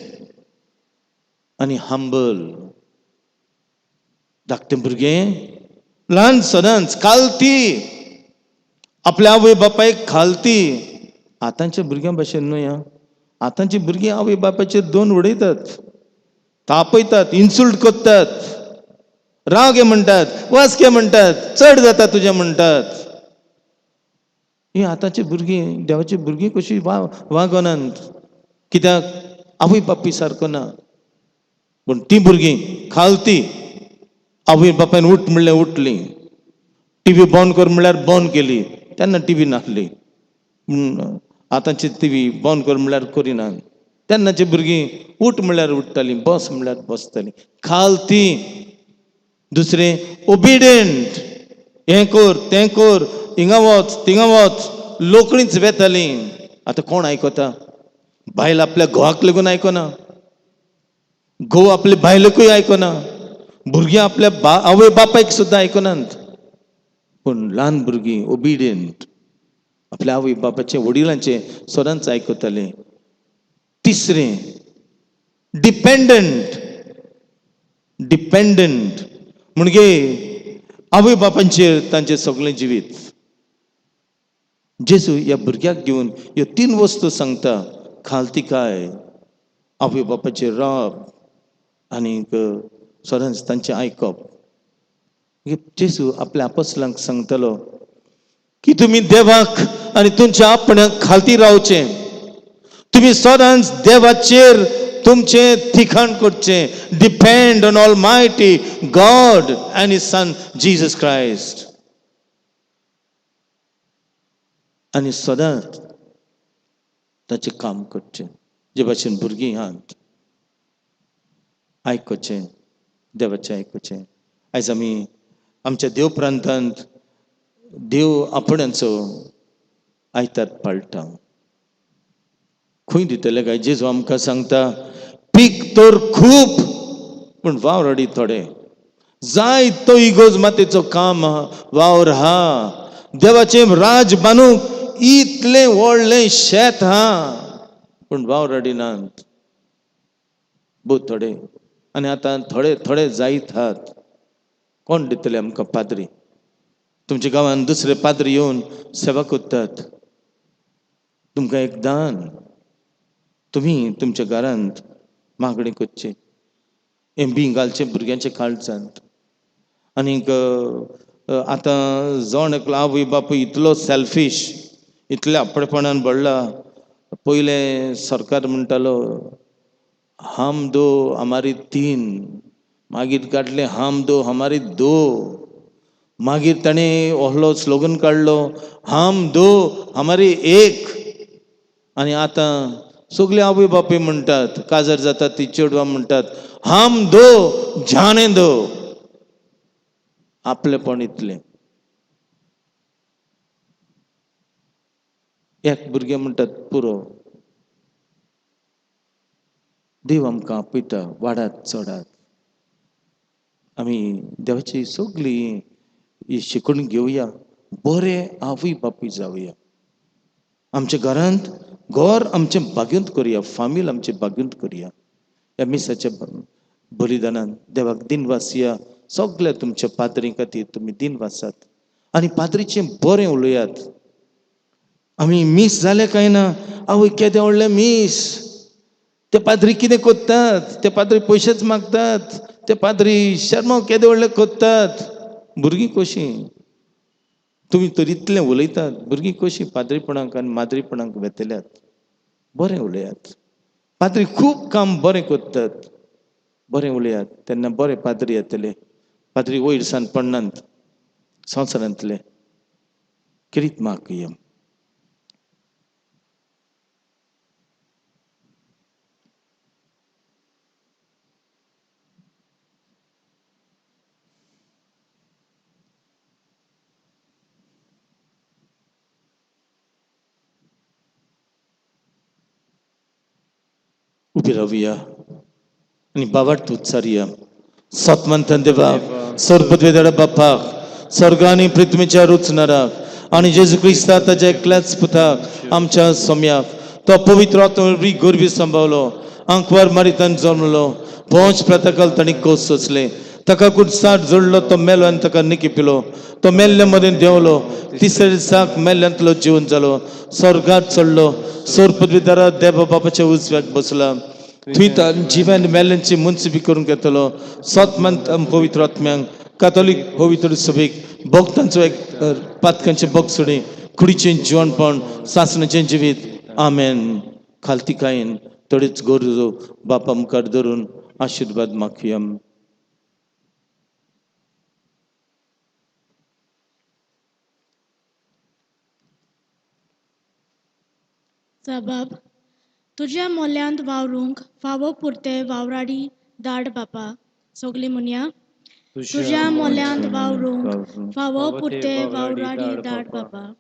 Speaker 2: आनी हंबल. धाकटें भुरगें ल्हान सदांच खालती, आपल्या आवय बापायक खालती. आतांच्या भुरग्यां भशेन न्हय आं. आतांची भुरगीं आवय बापायचेर दोन उडयतात, तापयतात, इन्सल्ट करतात, राग हे म्हणटात, वास घे म्हणटात, चड जाता तुजें म्हणटात. ही आतांची भुरगीं देवाची भुरगीं कशीं वागनात, कित्याक आवय बापूय सारको ना. पूण ती भुरगीं खालती आवय बापायन उठ म्हणलें उठलीं, टिवी बंद कर म्हणल्यार बंद केली, तेन्ना टिवी नासली. आतांची टिवी बंद कर म्हणल्यार करिनात. तेन्नाची भुरगीं उठ म्हणल्यार उठतालीं, बस म्हणल्यार बसतालीं, खालती. दुसरें ओबिडियंट, हें कर तें कर, हिंगा वच थिंगा वच, लोकणीच वेतालीं. आतां कोण आयकता? बायल आपल्या घोवाक लागून आयकना, घोव आपले बायलेकूय आयकना, भुरगीं आपल्या आवय बापायक सुद्दां आयकनात. पूण ल्हान भुरगीं ओबिडियंट, आपल्या आवय बापाचे वडिलांचे सदांच आयकतालीं. तिसरें डिपेंडंट, डिपेंडंट म्हणजे आवय बापांचेर तांचें सगळें जिवीत. जेजू ह्या भुरग्याक घेवन ह्यो तीन वस्तू सांगता, खालतिकाय, आवय बापाचेर रावप आनीक सदांच तांचें आयकप. जेजू आपल्या आपोसलांक सांगतलो की तुमी देवाक आनी तुमच्या आपणाक खालती रावचें, तुमी सदांच देवाचेर तुमचें थिकाण करचें. Depend on almighty God and his son Jesus Christ. आनी सदांच ताचें काम करचें. जे भाशेन भुरगीं आहात आयकुचें, देवाचें आयकुचें. आयज आमी आमच्या देव प्रांतांत देव आपणाचो आयतार पाळटा. खंय दितले काय? जेजू आमकां सांगता, पीक तर खूब पूण वावर थोडे. जाय तो इगोज मातेचो काम वावर हा, देवाचें राज बांदूंक इतलें व्हडलें शेत हा, पूण वावर नात, बहुत थोडे. आनी आतां थोडे थोडे जायत आहात. कोण दितले आमकां पाद्री? तुमच्या गांवांत दुसरे पाद्री येवन सेवा करतात, तुमकां एक दान. तुमी तुमच्या घरांत मागणी करची, हें बी घालचें भुरग्यांच्या काळजांत. आनीक आतां जण एकलो आवय बापूय इतलो सेल्फीश, इतले आपणेपणान भरला. पयलें सरकार म्हणटालो हम दो हमारी तीन, मागीर काडलें हम दो हमारी दो, मागीर ताणें व्हडलो स्लोगन काडलो हम दो हमारी एक. आनी आतां सगळे आवय बापूय म्हणटात, काजार जातात ती चेडवां म्हणटात हम दो जाने दो. आपलेपण इतलें. एक भुरगें म्हणटात पुरो. देव आमकां आपयता, वाडात चडात. आमी देवाची सगळी ही शिकून घेवया, बरे आवय बापूय जावया. आमच्या घरांत घर आमचें भाग्यंत करुया, फामील आमचें भाग्यंत करुया. ह्या मिसाच्या बलिदानान देवाक दिनवासया. सगल्या तुमच्या पाद्री खातीर तुमी दिनवासात आनी पाद्रीचें बरें उलयात. आमी मीस जालें काय ना, आवय केदें व्हडलें मीस, ते पाद्री कितें करतात, ते पाद्री पयशेच मागतात, ते पाद्री शर्मा केदें व्हडलें करतात. भुरगीं कशीं? तुमी तर इतलें उलयतात, भुरगीं कशीं पाद्रीपणाक आनी माद्रीपणाक वेतल्यात? बरें उलयात. पाद्री खूब काम बरें करतात, बरें उलयात, तेन्ना बरें पाद्री येतले. पाद्री वयर सान पडनात संवसारांतले. किरीत मागया. उबी रावया आनी बाबार्थ उच्चारया. सतमंथन देवाक, सर्वपदवेदळ बापाक, स्वर्ग आनी पृथ्वीच्या रुचणाराक आनी जेजू क्रिस्ता ताच्या एकल्याच पुताक आमच्या सोम्याक, तो पवित्र आत्मो गोरवी सांबावलो, आंकवार मारितान जल्मलो, पोंच प्रतकल ताणी कोस सोंसले, ताका कुडसाट जोडलो, तो मेलो आनी ताका निकी पिलो, तो मेल्ले मदें देंवलो, तिसऱ्या दिसाक मेल्ल्यांतलो जिवन जालो, स्वर्गात चडलो, सोर पदवीदारा देवा बापाच्या उजव्याक बसला, थंय जिवन मेल्ल्यांची मुन्सिबी करूंक येतलो. सतमंत पवित्र आत्म्यांक, कातोलीक पवित्र सभेक, भक्तांचो एक पातकांचे बक्षणी, कुडीचें जिवनपण सासणाचें जिवीत. आमेन. खालतिकायेन थोडीच गरजो बापा मुखार धरून आशिर्वाद मागया.
Speaker 3: साबाब, तुज्या मोल्यांत वावरूंक फावो पुरते वावराडी धाड बापा. सगलीं म्हणया, तुज्या मोल्यांत वावरूंक फावो पुरते वावराडी धाड बापा.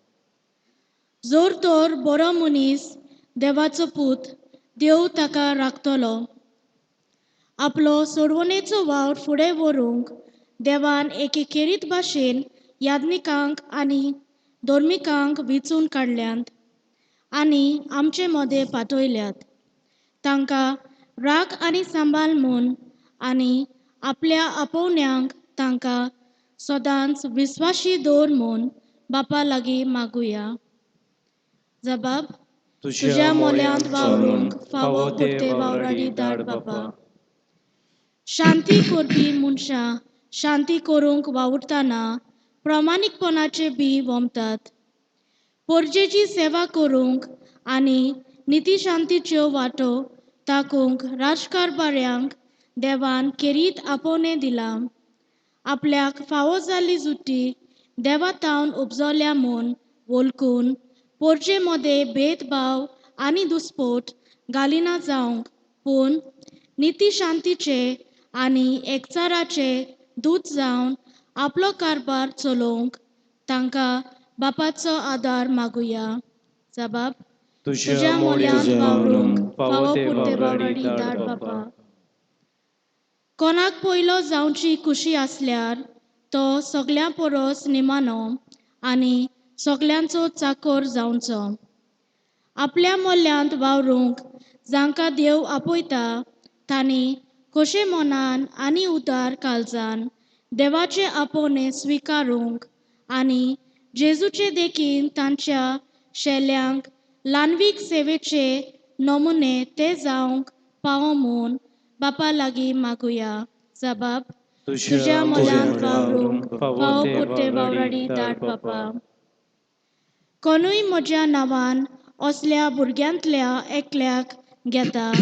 Speaker 3: जोर तर बरो मनीस देवाचो पूत, देव ताका राखतलो. आपलो सोडवणेचो वावर फुडें व्हरूंक देवान एके खेरीत भाशेन याज्ञिकांक आनी धर्मिकांक विचून काडल्यांत आनी आमचे मदें पाठयल्यात. तांकां राख आनी सांबाळ म्हूण आनी आपल्या आपोवण्यांक तांकां सदांच विस्वाशी दवर म्हूण बापा लागीं मागुया. जबाब, तुज्या मोल्यांत वावरूंक फावो पुरते वावराडी धाड बापा. शांती करपी मनशां शांती करूंक वावुरतना प्रामाणीकपणाचे बी वोमतात. पोरजेची सेवा करूंक आनी निती शांतीच्यो वाटो ताकूंक राजकारभाऱ्यांक देवान खेरीत आपोवणें दिलां. आपल्याक फावो जाल्ली जुटी देवा तावन उपजल्या म्हूण वळखून पोरजे मदें भेदभाव आनी दुस्पोट घालिना जावंक, पूण निती शांतीचे आनी एकचाराचे दूत जावन आपलो कारभार चलोवंक तांकां बापाचो आदार मागुया. जबाब, तुज्या मोल्यांत वावरूंक फावो पुरते वावराडी धाड बापा. कोणाक पयलो जावची खुशी आसल्यार तो सगल्यां परस निमाणो आनी सगल्यांचो चाकोर जावचो. आपल्या मोल्यांत वावरूंक जांकां देव आपयता तांणी खोशे मनान आनी उदार काळजान देवाचें आपोवणें स्विकारूंक आनी जेजूचे देखीन तांच्या शेल्यांक ल्हानवीक सेवेचे नमुने ते जावंक पावो म्हूण बापा लागीं मागुया. जबाब, तुज्या मोल्यांत वावरूंक फावो पुरते वावराडी धाड बापा. कोणूय म्हज्या नांवान असल्या भुरग्यांतल्या एकल्याक घेता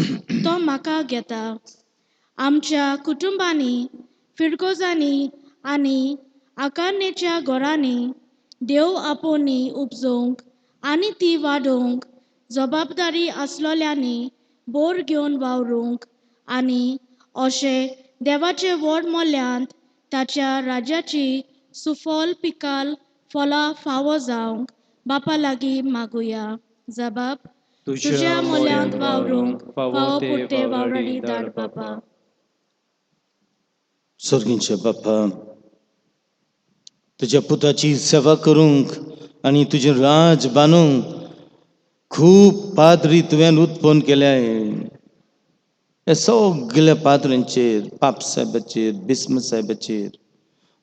Speaker 3: तो म्हाका घेता. आमच्या कुटुंबांनी, फिरगोजांनी आनी आकारणेच्या घरांनी देव आपोवणी उपजोवंक आनी ती वाडोवंक जबाबदारी आसलोल्यांनी बोर घेवन वावरूंक आनी अशें देवाचे व्हड मोल्यांत ताच्या राज्याची सुफल पिकाल फळां फावो जावंक बापा लागीं मागुया. जबाब, तुज्या मोल्यांत वावरूंक फावो पुरते वावराडी धाड बापा.
Speaker 2: सर्गींचे बापा, तुज्या पुताची सेवा करूंक आनी तुजें राज बांदूंक खूब पाद्री तुवें उत्पन्न केल्याय. ह्या सगल्या पाद्रांचेर, पाप साहेबाचेर, बिस्म साहेबाचेर,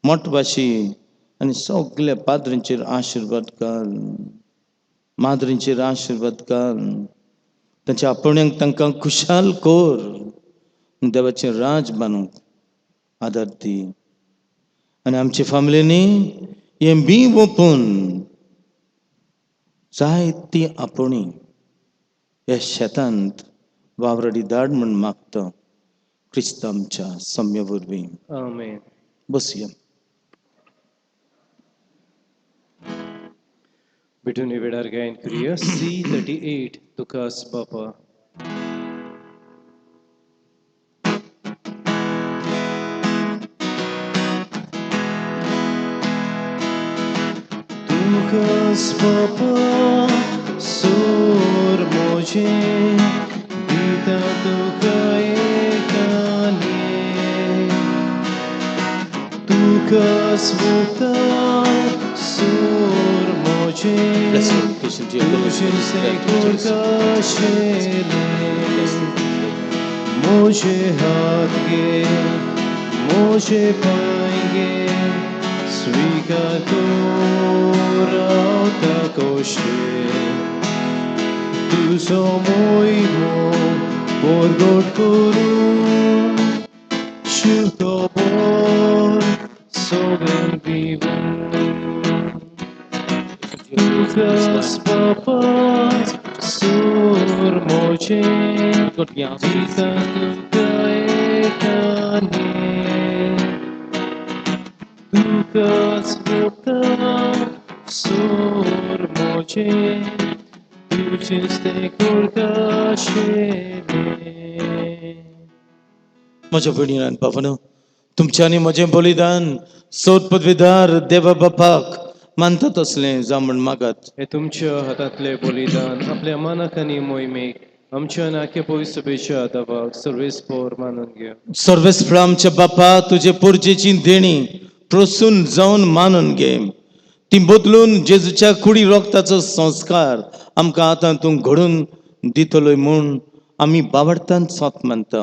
Speaker 2: मोटवाशी आनी सगल्या पाद्रांचेर आशिर्वाद घाल, माद्रींचेर आशिर्वाद घाल. तांच्या आपण्यांक तांकां खुशाल कर, देवाचें राज बांदूंक आदार दी. आनी आमचे फामिलींनी हें बी ओपून जायती आपोवणी ह्या शेतांत वावराडी धाड म्हूण मागता क्रिस्त आमच्या सम्य वरवीं.
Speaker 1: आमेन.
Speaker 2: बसया.
Speaker 1: भेटून वेळार गायन करूया C38 तुकास बापा. तुकास बापा सूर म्हजें दिता तुका एकाने, तुकास बापा सूर म्हजें
Speaker 2: Bless you, Krishna ji.
Speaker 1: तुजें सेकुरकाशेलें मुझे हाथ गे मुझे पाएंगे स्वीकार रावता कोशे तुजो मोहिमो परगट करून शुखबर सगळ्यांक दिवूं. तुकाच बापा सूर मोजें दिता तुका एकाने तुकाच भोगता सूर मोजें तुजेच तें कुडकाशेलें.
Speaker 2: म्हज्या भयणीन आनी बाबानो, तुमच्या आनी म्हजें बलिदान सोद पदवीदार देवा बापाक मानता तसलें जावं म्हण मागात.
Speaker 1: हे तुमच्या हातांतले बलिदान आपल्या मनाक आनी मोहिमेक आमच्या नाके पवित्र दवाक सर्वेस्पोर मानून घेव.
Speaker 2: सर्वेस्फळ आमच्या बापा, तुजे पोरजेची देणी प्रसून जावन मानून घे. ती बदलून जेजूच्या कुडी रोगताचो संस्कार आमकां आतां तूं घडून दितलोय म्हूण आमी बावडतान सोत मानता.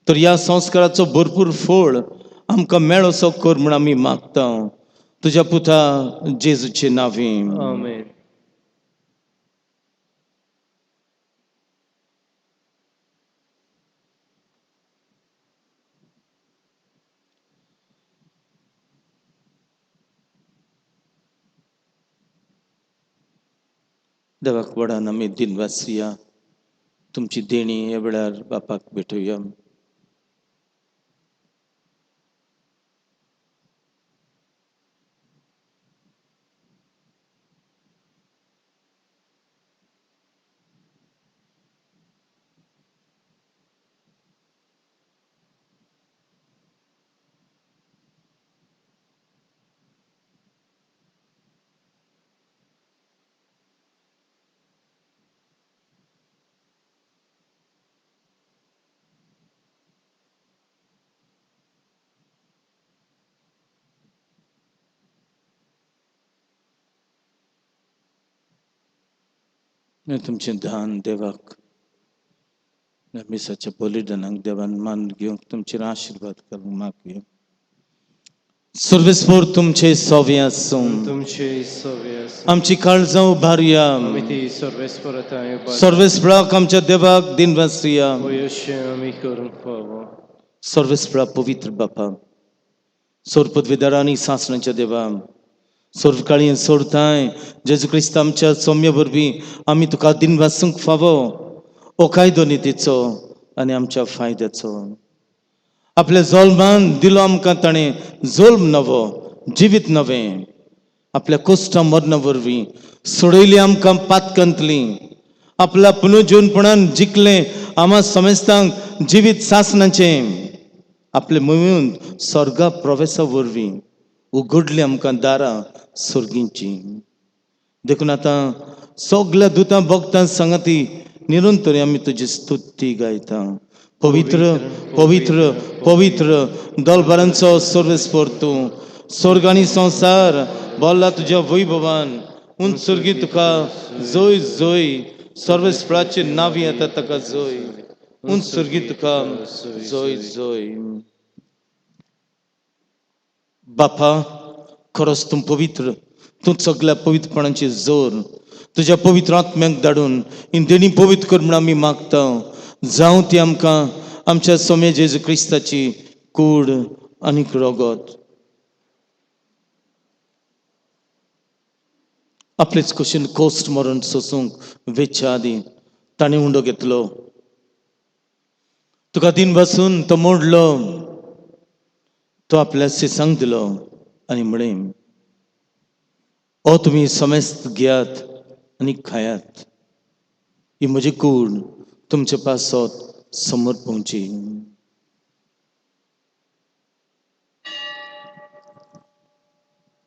Speaker 2: तर ह्या संस्काराचो भरपूर फळ आमकां मेळोसो कर म्हूण आमी मागता, तुज्या पुता जेजूचे नांवी.
Speaker 1: आमेन.
Speaker 2: देवाक व्हडान आमी दिनवासया. तुमची देणी ह्या वेळार बापाक भेटोवया. आनी तुमचें दान देवाक ह्या मिसाच्या बलिदानाक देवान मान घेवंक तुमचेर आशिर्वाद घालूंक मागया. सर्वेस्पोर तुमचे सोवे आसूं.
Speaker 1: तुमचे सवे आसूं.
Speaker 2: आमची काळजां उबारुया.
Speaker 1: आमी ती सर्वेस्परताय
Speaker 2: सर्वेस्पराक आमच्या देवाक दिनवासुया.
Speaker 1: अशें आमी करूंक फावो.
Speaker 2: सर्वेस्परा पवित्र बापा, सोरपदवेदारा आनी सासणाच्या देवा, सोर्वकाळी सोडताय जेजू क्रिस्त आमच्या सौम्य वरवीं आमी तुका दिनवासूंक फावो. ओ कायदो नितीचो आनी आमच्या फायद्याचो आपल्या जल्मान दिलो आमकां ताणें जल्म नवो, जिवीत नवें. आपल्या कोश्टा मरणा वरवीं सोडयली आमकां पातकांतली. आपल्या पुनर्जीवनपणान जिखलें आमा समेस्तांक जिवीत सासणाचें. आपले मोहिमेन स्वर्गा प्रवेशा वरवीं उगडली आमकां दारां सर्गींची. देखून आतां सगल्या दुतां भक्तां सांगाती निरंतर आमी तुजी स्तुती गायता. पवित्र, पवित्र, पवित्र दलभरांचो सर्वेस्पर तूं. स्वर्ग आनी संवसार बोल्ला तुज्या वैभवान. उंच सर्गी तुका जय जय. सर्वेस्पराचे नांवी येता ताका जय. उंच सर्गी तुका जय जय. बापा, खरोच तूं पवित्र, तूं सगल्या पवित्रपणाची जोर. तुज्या पवित्र आत्म्याक धाडून ही देणी पवित्र कर म्हूण आमी मागता. जावं ती आमकां आमच्या सोम्या जेजू क्रिस्ताची कूड आनीक रगत. आपलेच कुशीन कोस्ट मरण सोसूंक वेच्या आदीं ताणें उंडो घेतलो. तुका दिन बसून तो मोडलो. तो आपल्या सिसांक दिलो आनी म्हळें, ओ तुमी समेस्त घेयात आनी खायात. ही म्हजी कूड तुमचे पासत समर्पवची.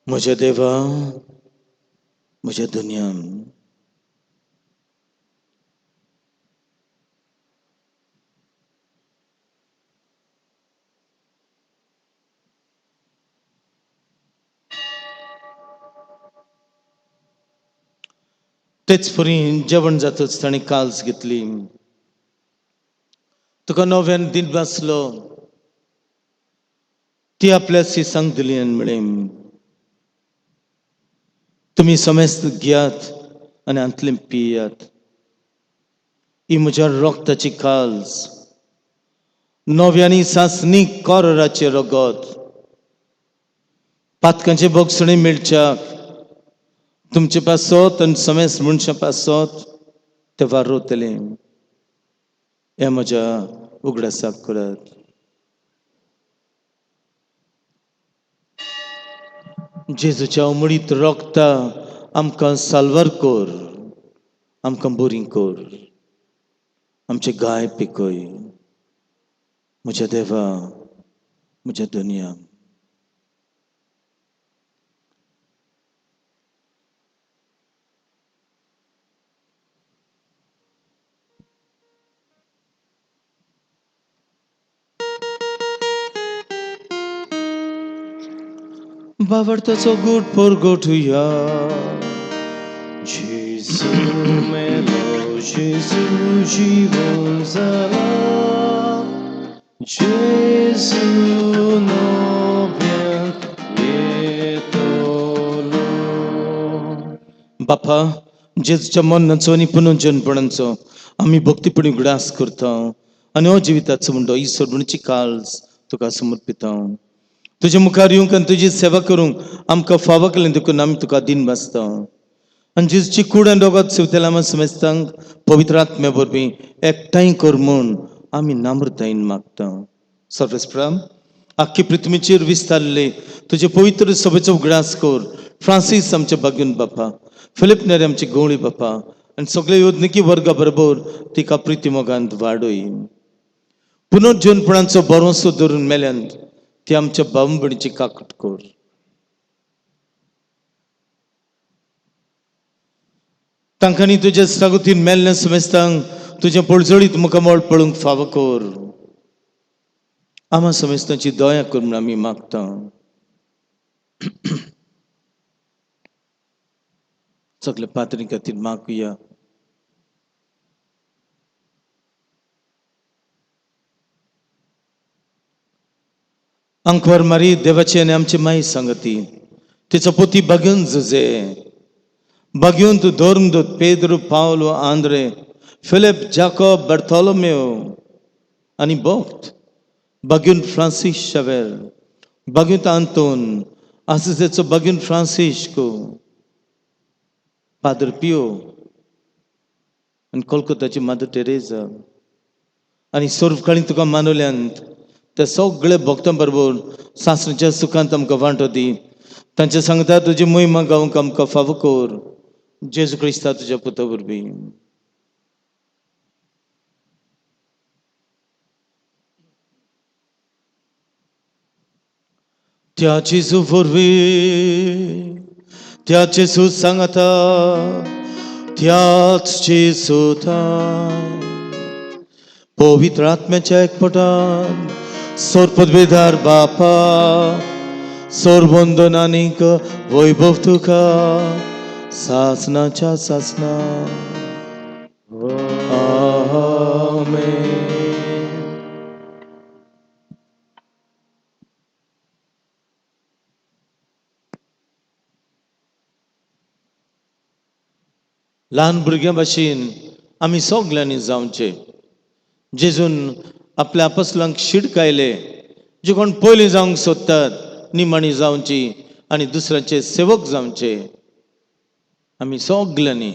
Speaker 2: म्हज्या देवा, म्हज्या दुनिया, तेच परी जेवण जातच ताणें काल्स घेतली. तुका नव्यान दिन बसलो. ती आपल्या सिसांक दिली आनी म्हळें, तुमी समेस्त घेयात आनी हांतलें पियात. ही म्हज्या रक्ताची काल्स, नव्यानी सासणी कोराचें रगत. पातकांचे भोगसणे मेळच्याक तुमचे पासत आनी समेस्त मनशां पासत ते वारोतले हें म्हज्या उगडासाक करात. जेजूच्या उमळीत रोगता आमकां साल्वार कर, आमकां बरी कर, आमचे गाय पिकय. म्हज्या देवा, म्हज्या दुनिया. बावडताचो गुट परगटुया.
Speaker 1: जेजू मेलो, जेजू जिवन जाला, जेजू नव्यान येतलो.
Speaker 2: बापा, जेजूच्या मरणाचो आनी पुनर्जनपणाचो आमी भक्तीपणी उगडास करता आनी हो जिविताचो मुंडो ही सोडवणीची काल्स तुका समर्पिता. तुज्या मुखार येवंक आनी तुजी सेवा करूंक आमकां फावो केलें देखून आमी तुका दिन भासता. आनी जेजूची कूड आनी रोगत सेवतल्या आमी समेस्तांक पवित्र आत्म्या वरवीं एकठांय कर म्हूण आमी नम्रतायेन मागता. सर्वेस्परा, आख्खी पृथ्वीचेर विस्तारले तुजे पवित्र सभेचो उगडास कर. फ्रांसीस आमचे बागून बापा, फिलीप नेरी आमचे गवळी बापा आनी सगळे योजनिकी वर्गा बरोबर तिका प्रिती मोगांत वाडय. पुनर्जनपणाचो भरोसो धरून मेल्यान ती आमच्या भाव भयणीची काकट कर. तांकांनी तुज्या सागोतीन मेल्ल्या समेस्तांक तुजें पळजळीत मुखामळ पळोवंक फावो कर. आमा समेस्तांची दया कर म्हूण आमी मागता. सगल्या पात्रीं खातीर मागुया. अंकवर मारी देवाची आनी आमची माई सांगती तिचो पोती बागेवन जुजे, बागेवन तूं धर्मदूत पेद्रू, पावलो, आंद्रे, फिलिप, जाकोब, बर्थोलोमेव आनी भक्त, बागेवन फ्रांसीस शावेर, बागेवन आंतोन आसिसेचो, बागेवन फ्रांसिस्को, पादर पियो आनी कोलकोताची मादर टेरेजा आनी सर्वकाळी तुका मानवल्यांत त्या सगळे भक्तां बरोबर सासणाच्या सुखांत आमकां वांटो दी. तांचे सांगता तुजी मोहिमा गावंक आमकां फावो कर. जेजू क्रिस्ता तुज्या पुता वरवीं. त्या जेजू वरवीं, त्या जेजू सांगता, त्याच जेजू पवित्र आत्म्याच्या एकपटान सोरपदवेदार बापा सोरबंदन आनीक वैभव तुका सासनाच्या सासना. आमेन. ल्हान भुरग्यां भाशेन आमी सगल्यांनी जावचें. जेजून आपल्या आपसलांक शिडकायले, जे कोण पयलीं जावंक सोदतात निमाणी जावची आनी दुसऱ्यांचे सेवक जावचे. आमी सगल्यांनी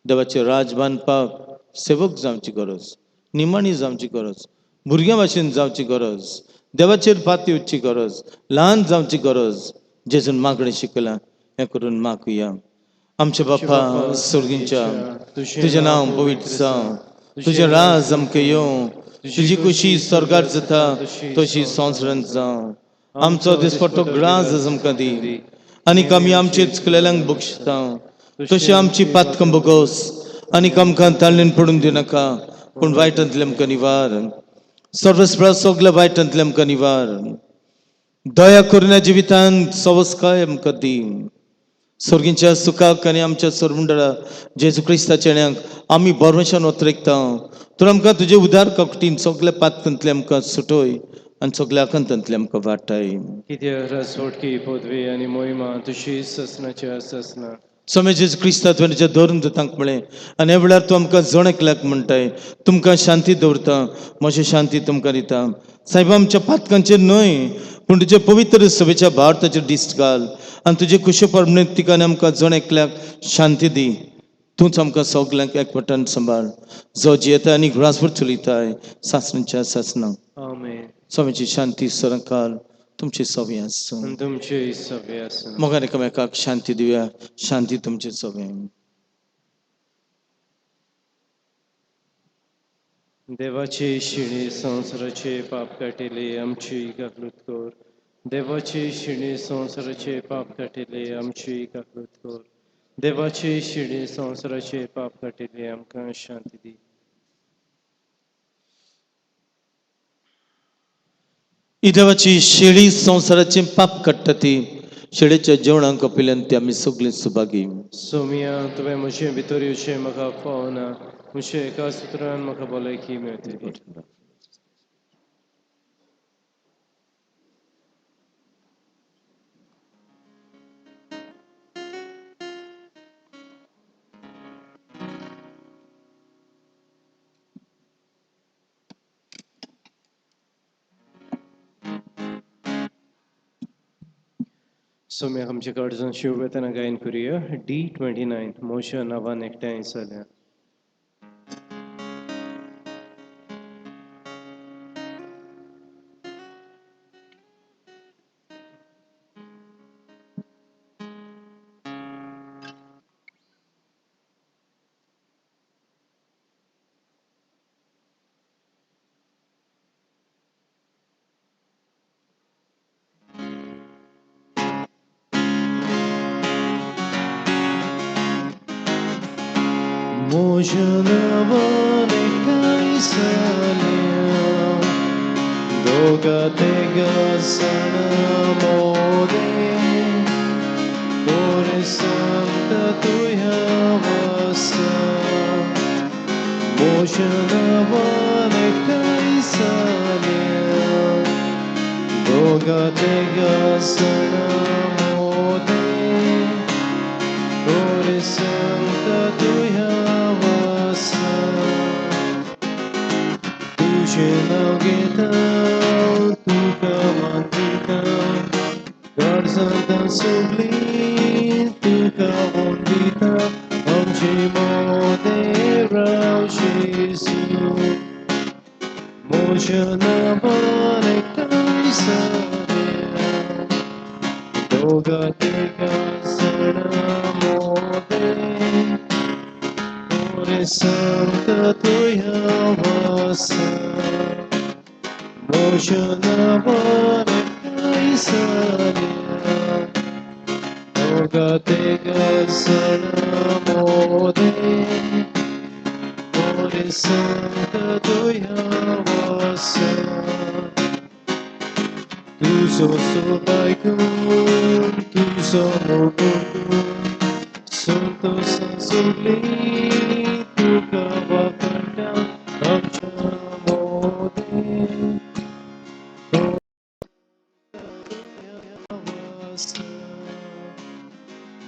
Speaker 2: देवाचें राज बांदपाक सेवक जावची गरज, निमाणी जावची गरज, भुरग्यां भाशेन जावची गरज, देवाचेर पातयेवची गरज, ल्हान जावची गरज. जेजून मागणें शिकयलां हें करून मागुया. आमच्या बापा सर्गींच्या, तुजें नांव पवित्र जावं, तुजें राज आमकां येवं, तुजी खुशी स्वर्गार जाता तशी संवसारांत जावं. आमचो दिसपट्टो ग्रास आमकां दी आनी आमी आमचे चुकलेल्यांक बक्षिता तशी आमची पातकां बोगोस आनी आमकां ताळणेन पडून दिनाका, पूण वायटांतले आमकां निवार. सर्वस्प्रा सगल्या वायटांतले आमकां निवार. दया करून ह्या जिवितांत सवस्काय आमकां दी. सर्गींच्या सुखाक आनी आमच्या सरमुंडळा जेजू क्रिस्ताच्या येण्याक आमी बरवशान ओतरेकता. तर आमकां तुजे उदार ककटीन सगल्या पातकांतले आमकां सुटय आनी सगल्या आकांतांतले आमकां वाटाय.
Speaker 1: कित्याक सोडकी पदवी आनी मोहिमा तुशी ससनाच्या ससना.
Speaker 2: स्वामी जेजू क्रिस्ता तुवें तुज्या धरून तांकां म्हळें आनी ह्या वेळार तूं आमकां जण एकल्याक म्हणटाय, तुमकां शांती दवरता, म्हजी शांती तुमकां दिता. सायबा, आमच्या पातकांचेर न्हय पूण पूण तुजे पवित्र सभेच्या भार ताचेर दिश्ट घाल आनी तुजे कुशे परमणे तिका आनी आमकां जण एकल्याक शांती दी. तूंच आमकां सगल्यांक एकवटान सांबाळ, जो जियेता आनी घुडासभर चलयताय सासणाच्या सासणां.
Speaker 1: आमेन.
Speaker 2: स्वामीची शांती सरकाल तुमची सवी आसूं.
Speaker 1: आनी तुमचे सवे आसूं.
Speaker 2: मोगान एकामेकाक शांती दिवया. शांती तुमचे सवे.
Speaker 1: देवाचे शिणे संवसाराचे पाप काटिले आमची काकलूत कर. देवाचे शिणे संवसाराचे पाप काटिले आमची काकलूत कर. देवाचे शिणे संवसाराचे पाप काटिले आमकां शांती दी.
Speaker 2: ही देवाची शेळी संवसाराचे पाप काडटा ती शेळेच्या जेवणाक कपिल्यान ती आमी सगळीं सुभागी.
Speaker 1: सोमिया, तुवें म्हजे भितर येवचें म्हाका फावना, म्हजे एका सुत्रान म्हाका भलायकी मेळटली. सोम्याक आमच्या कडसून शिव वेतना गायन करुया. D 29 मोशा नांवान एकठांय जाल्या. म्हज्या नांवान एकठांय जाल्या दोगा तेगा जाणां मोदें कोर सांगता तुया वासा. म्हज्या नांवान एकठांय जाल्या दोगा तेगा जाणां मोदें कोर सांगता तुया वासा. तुजें नांव घेता, तुका मानता, गरजांता सगळीं तुका वंदिता. आमचे मोदें राव जेजू. म्हज्या नांवान एकठांय जाल्या दोगा तेगा जाणां मोदें कोर सांगता तुया वासा. म्हज्या नांवान एकठांय जाल्या दोगा तेगा जाणां मोदें कोर सांगता तुया वासा. तुजो सोब आयकून, तुजो मोग संतोषान सगळीं तुका वाखाणटा. आमच्या मोदें वासा.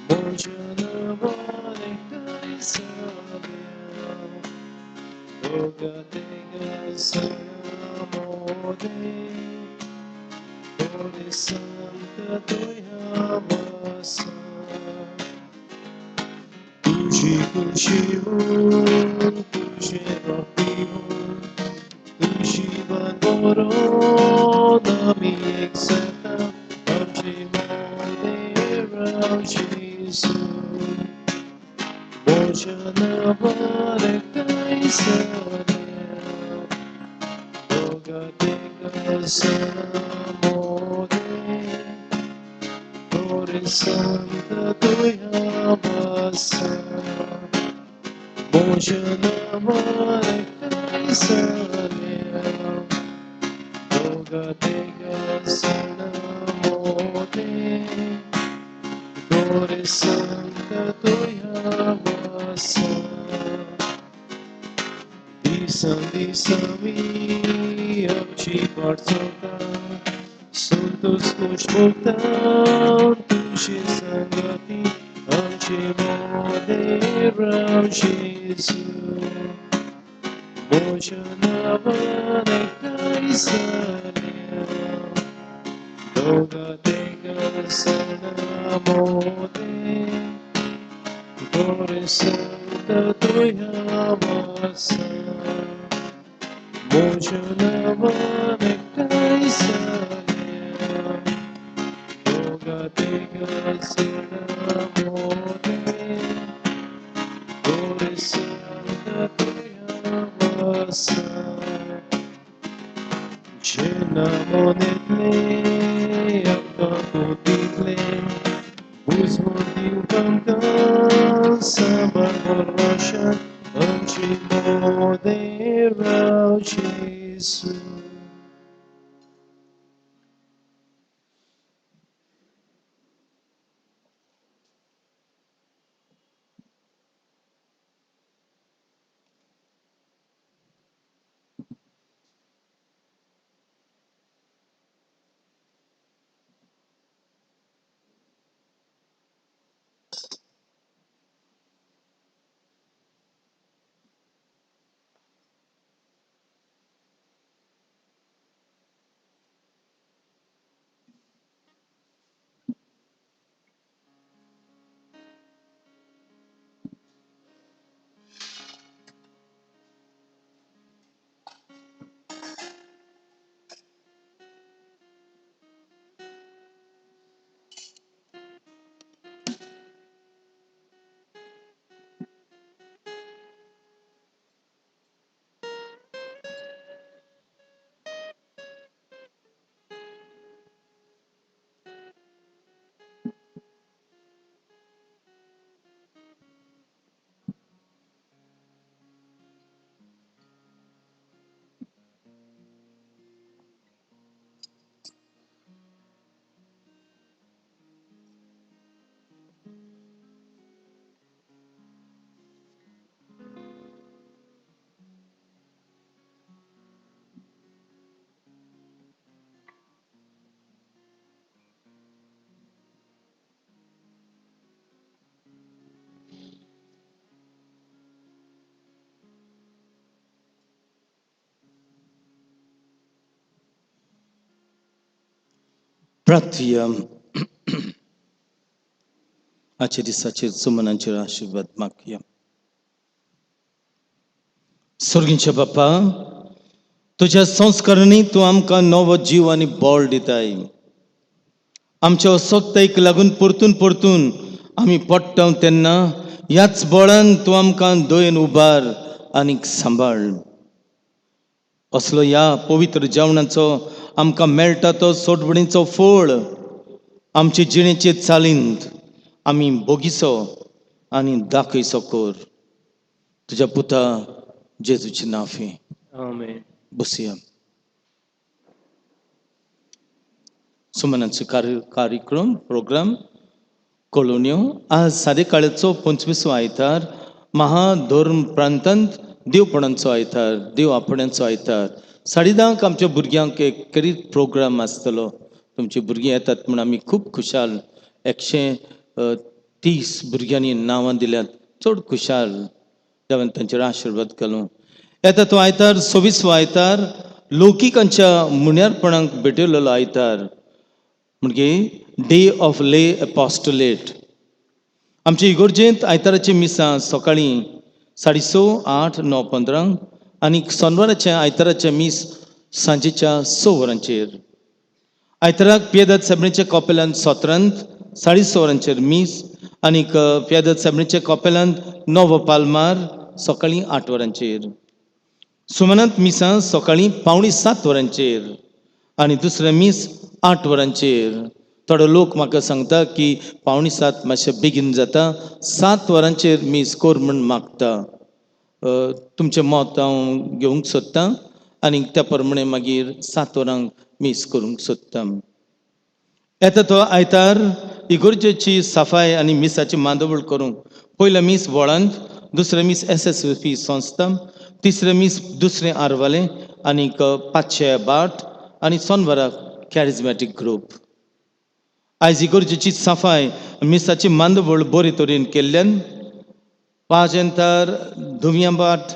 Speaker 1: म्हज्या नांवान एकठांय जाल्या दोगा तेगा जाणां मोदें कोर सांगता तुया वासा. तुजी कुशी होवन, तुजें रक्त पिवन, तुजी मरोन आमी एक जाता. आमचे मोदें राव जेजू. म्हज्या नांवान एकठांय जाल्या दोगा तेगा जाणां मोदें कोर सांगता तुया वासा. म्हज्या नांवान एकठांय जाल्या दोगा तेगा जाणां मोदें कोर सांगता तुया वासा. दिसान दीस आमी आमची वाट चलता, संतोष खोश भोगता तुजे सांगाती. आमचे मोदें राव जेजू. म्हज्या नांवान एकठांय जाल्या दोगा तेगा सणा मोदे गोरे संत तुया वासा म्हज्या नांवान एकठांय जाल्या दोगा तेगा सणा मोदे गोरे संत तुया वासा जेन्ना मोनेतले आमकां कोतीतले बुजवण दिवंक आमकां साबार वर्सां आमचे मोदें राव जेजू.
Speaker 2: प्रार्थया. आजच्या दिसाचेर सुमनांचेर आशिर्वाद मागया. सर्गींच्या बापा, तुज्या संस्कारांनी तूं आमकां नवो जीव आनी बळ दिताय. आमच्या असक्तायेक लागून परतून परतून आमी पडटा तेन्ना ह्याच बळान तूं आमकां दयेन उबार आनी सांबाळ. असलो ह्या पवित्र जेवणाचो आमकां मेळटा तो सोडवणीचो फळ आमचे जिणेचे चालींत आमी बोगीचो आनी दाखयचो कर. तुज्या पुता जेजूची नाफी.
Speaker 1: आमेन.
Speaker 2: बसया. सुमनाचो कार्यक्रम प्रोग्राम कॉलोन्यो. आज सादे काळाचो 25वो आयतार, महाधर्म प्रांतांत देवपणांचो आयतार, देव आपणांचो आयतार. 10:30 आमच्या भुरग्यांक एक करीत प्रोग्राम आसतलो. तुमची भुरगीं येतात म्हूण आमी खूब खुशाल. 130 भुरग्यांनी नांवां दिल्यात, चड खुशाल. देवान तांचेर आशिर्वाद घालूं. येता तो आयतार 26वो आयतार, लौकिकांच्या मुन्यारपणाक भेटयलेलो आयतार, म्हणजे डे ऑफ ले एपॉस्टलेट. आमचे इगोर्जेंत आयताराची मिसां सकाळीं 6:30, 8, 9, 15 आनी सोनवाराचें आयताराचें मीस सांजेच्या 6 वरांचेर. आयताराक पियेदाद सेबणीच्या कॉपेलांत सत्रांत 6:30 वरांचेर मीस आनीक पियेदाद सेबणीच्या कॉपेलांत नवो पालमार सकाळीं 8 वरांचेर. सुमनांत मिसां सकाळीं 6:45 वरांचेर आनी दुसरें मीस 8 वरांचेर. थोडो लोक म्हाका सांगता की 6:45 मातशें बेगीन जाता, 7 वरांचेर मीस कर म्हूण मागता. तुमचें मत हांव घेवंक सोदतां आनी त्या प्रमाणे मागीर 7 वरांक मीस करूंक सोदतां. येता तो आयतार इगोर्जेची सफाय आनी मिसाची मांदवळ करूंक पयलें मीस व्हळांत, दुसरें मीस SSVP संस्था, तिसरें मीस दुसरें आरवालें आनीक 500 बाट आनी सोनवाराक कॅरिजमॅटीक ग्रूप. आयज इगोर्जेची सफाय मिसाची मांदवळ बरे तरेन केल्ल्यान पाजेंतार धुमयाबाट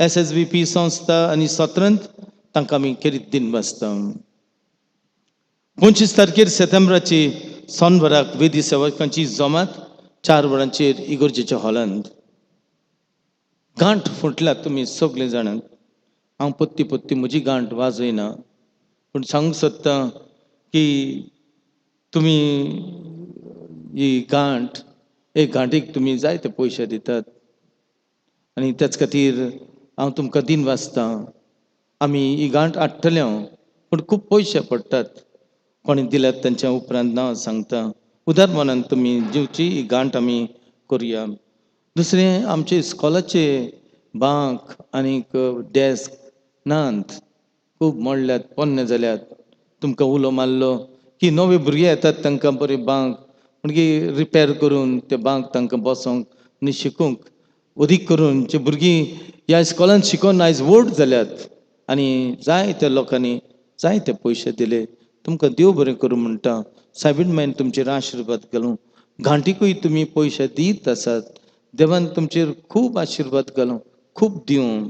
Speaker 2: SSVP संस्था आनी सत्रंत तांकां आमी केरीत दिन बसता. 25 तारखेर सेतेंब्राची सोनवराक वेदी सेवकांची जमात 4 वरांचेर इगर्जेच्या हॉलांत. गांठ फुटल्यात तुमी सगळे जाणात. हांव पत्ती पत्ती म्हजी गांठ वाजयना, पूण सांगूंक सोदतां की तुमी ही गांठ, एक गांठीक तुमी जायते पयशे दितात आनी त्याच खातीर हांव तुमकां दिन वाचतां. आमी ही गांठ हाडटले हांव, पूण खूब पयशे पडटात. कोणी दिल्यात तांच्या उपरांत नांव सांगता. उदार मनान तुमी दिवची ही गांठ आमी करुया. दुसरें, आमचे इस्कॉलाचे बांक आनीक डेस्क नात, खूब मोडल्यात, पोन्ने जाल्यात. तुमकां उलो मारलो की नवे भुरगे येतात तांकां बरे बांक म्हणटकीर रिपेर करून ते बांक तांकां बसोंक आनी शिकूंक, अदीक करून जे भुरगीं ह्या इस्कॉलान शिकोन आयज व्हड जाल्यात आनी जायत्या लोकांनी जायते पयशे दिले. तुमकां देव बरें करूं म्हणटा. सायबीण मायन तुमचेर आशिर्वाद घालूं. घांटीकूय तुमी पयशे दीत आसात, देवान तुमचेर खूब आशिर्वाद घालूं, खूब दिवं.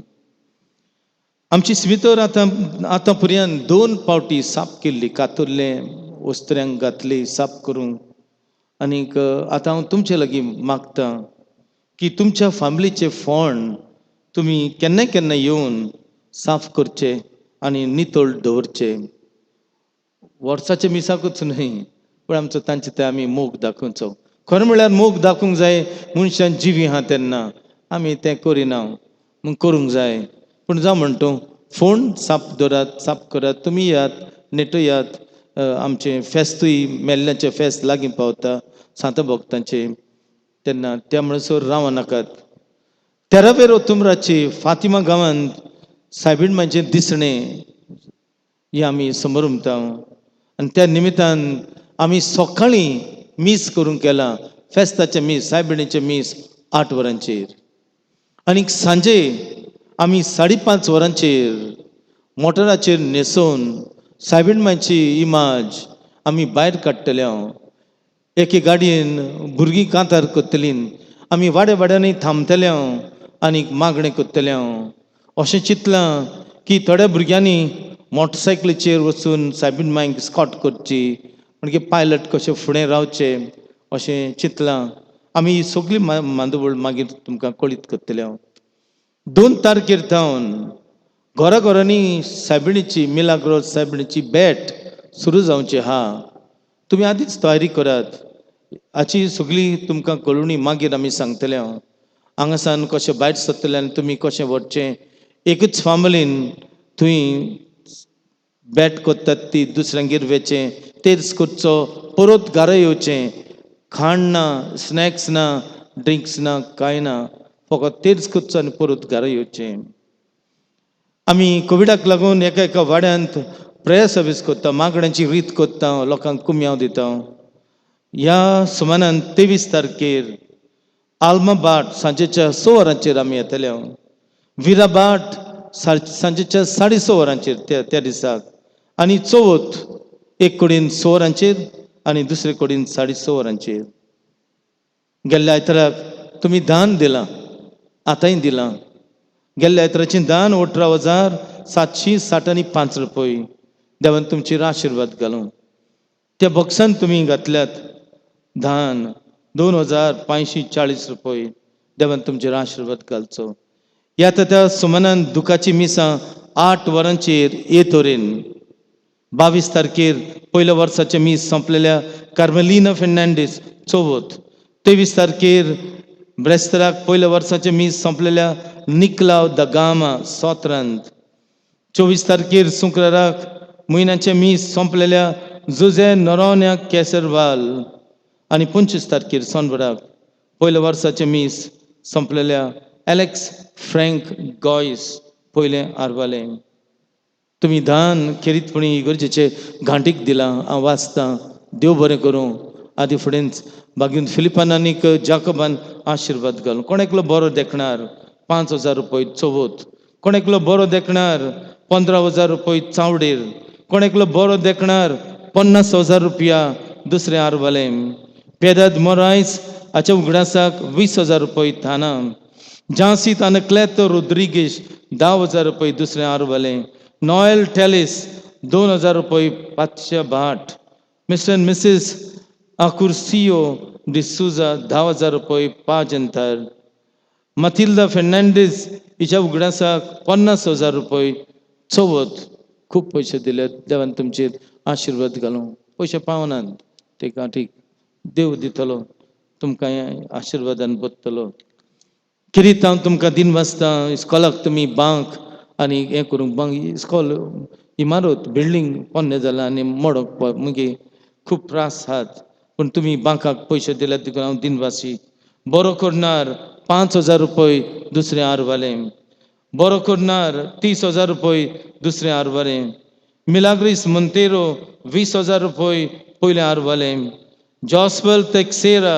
Speaker 2: आमची स्मितर आतां आतां पर्यंत 2 फावटी साफ केल्ली, कातुरले वस्त्र्यांक घातली साफ करूंक. आनीक आतां हांव तुमचे लागीं मागतां की तुमच्या फामिलीचे फोंड तुमी केन्ना केन्ना येवन साफ करचे आनी नितळ दवरचे. वर्साचे मिसाकूच न्हय, पूण आमचो तांचे ते आमी मोग दाखोवचो. खरें म्हळ्यार मोग दाखोवंक जाय मनशान जिवी आहा तेन्ना, आमी तें करिना, म्हूण करूंक जाय. पूण जावं म्हणटा, फोंड साफ दवरात, साफ करात, तुमी यात, नेटयात. आमचें फेस्तूय मेल्ल्याचें फेस्त लागीं पावता सांता भक्तांचें, तेन्ना त्या म्हणसर राव नाकात. तेरावेर ओतुमराची फातिमा गांवांत सायबीण मांयचें दिसणें ही आमी समरुमता आनी त्या निमित्तान आमी सकाळीं मीस करूंक केलां, फेस्ताचें मीस, सायबिणीचें मीस 8 वरांचेर. आनी सांजे आमी 5:30 वरांचेर मोटराचेर न्हेसोवन सायबीण मांयची इमाज आमी भायर काडटले. हांव एके गाडयेन भुरगीं कांतार करतलीं, आमी वाड्या वाड्यांनी थांबतले हांव आनी मागणें करतले. हांव अशें चिंतलां की थोड्या भुरग्यांनी मोटरसायकलीचेर वचून सायबीण मांयक स्कॉट करची, म्हणगे पायलट कशें फुडें रावचें अशें चिंतलां. आमी ही सगळी मांदवळ मागीर तुमकां कळीत करतले. हांव 2 तारखेर थावन घरा घरांनी सायबिणीची मिलाग्रोस सायबिणीची भेट सुरू जावची आहा. तुमी आदींच तयारी करात. हाची सगळी तुमकां कळोवणी मागीर आमी सांगतले. हांव हांगासान कशें भायर सरतले आनी तुमी कशें व्हरचें, एकूच फामिलीन थंय भेट करतात ती दुसऱ्यांगेर वेचें, तेर्स करचो, परत घरा येवचें, खाण ना, स्नॅक्स ना, ड्रिंक्स ना, कांय ना, फकत तेर्स करचो आनी परत घरा येवचें. आमी कोविडाक लागून एका एका वाड्यांत प्रेयर सर्वीस करता, मागण्यांची रीत करता, लोकांक कुमयांव दिता. ह्या सुमानान 23 तारखेर आल्मा बाट सांजेच्या 6 वरांचेर आमी येतले. विरा बाट सांजेच्या 6:30 वरांचेर त्या दिसाक, आनी चवथ एक कडेन 6 वरांचेर आनी दुसरे कडेन 6:30 वरांचेर. गेल्ल्या आयताराक तुमी दान दिलां, आतांय दिलां. गेल्ल्या आयताराचें दान 18,765 रुपये. देवान तुमचेर आशिर्वाद घालूं. त्या बॉक्सान तुमी घातल्यात दान 2,540 रुपये. देवान तुमचेर आशिर्वाद घालचो. ह्या त्या सुमनान दुखाची मिसां 8 वरांचेर ये तरेन. 22 तारखेर पयल्या वर्साचें मीस सोंपलेल्या कार्मेलिना फेर्नांडीस चवथ. 23 तारखेर ब्रेस्तराक पयल्या वर्साचें मीस सोंपलेल्या निकलाव the Gama सोत्रांत. 24 तारखेर शुक्राराक म्हयन्याचें मीस सोंपलेल्या जुजे नरोन्या केसरवाल. आनी 25 तारखेर सोनवराक पयल्या वर्साचें मीस सोंपलेल्या एलेक्स फ्रँक गॉयस पयलें आरवालें. तुमी दान खेरीतपणी इगर्जेचे घांटीक दिलां. हांव वाचतां, देव बरें करूं. आदी फुडेंच बागीन फिलिपान आनीक जाकोबान आशिर्वाद घालूं. कोण एकलो बरो देखणार 5,000 रुपये चवथ, कोण एकलो बरो देखणार 15,000 रुपये चावडेर, कोण एकलो बरो देखणार 50,000 रुपया दुसरें आरवालें. पेदाद मोरायस हाच्या उगडासाक 20,000 रुपये थाना. झांसीत अनक्लेत रोद्रिगेश 10,000 रुपये दुसरें आरवालें. नॉयल टेलिस 2,000 रुपये 500 बाट. Mister and Mrs Accursio D'Souza 10,000 रुपये पाजंतर. माथिल्दा फेर्नांडीस हिच्या उगडासाक 50,000 रुपये चवथ. खूब पयशे दिले, देवान तुमचेर आशिर्वाद घालूं. पयशे पावनात ठीक ठीक, देव दितलो तुमकां, आशिर्वादान बदतलो. किरीत हांव तुमकां दिन वाचता. इस्कॉलाक तुमी बांक आनी हें करूंक बांक इस्कॉल इमारत बिल्डींग पोन्नें जालां आनी मोडोंक मागीर खूब त्रास आहात, पूण तुमी बांकाक पयशे दिल्यात देखून हांव दिनवासी. बरो करणार 5,000 रुपये दुसरें आरवालें. बरो करणार 30,000 रुपये दुसरें आरवालें. मिलाग्रीस मोंतेरो 20,000 रुपये पयलें आरवालें. जॉस्वेल तेक्सेरा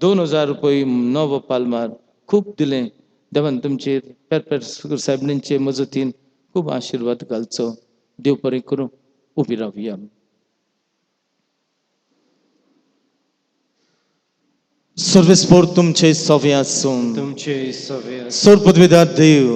Speaker 2: 2,000 रुपये नवो पालमार. खूब दिलें, देवान तुमचेर पेरपेर सायबणींचे मजतीन खूब आशिर्वाद घालचो. देव बरें करूं. उबी रावया. सर्वेस्पोर तुमचे सवे आसूं.
Speaker 1: तुमचे सवे.
Speaker 2: सर्वपदवीदार देव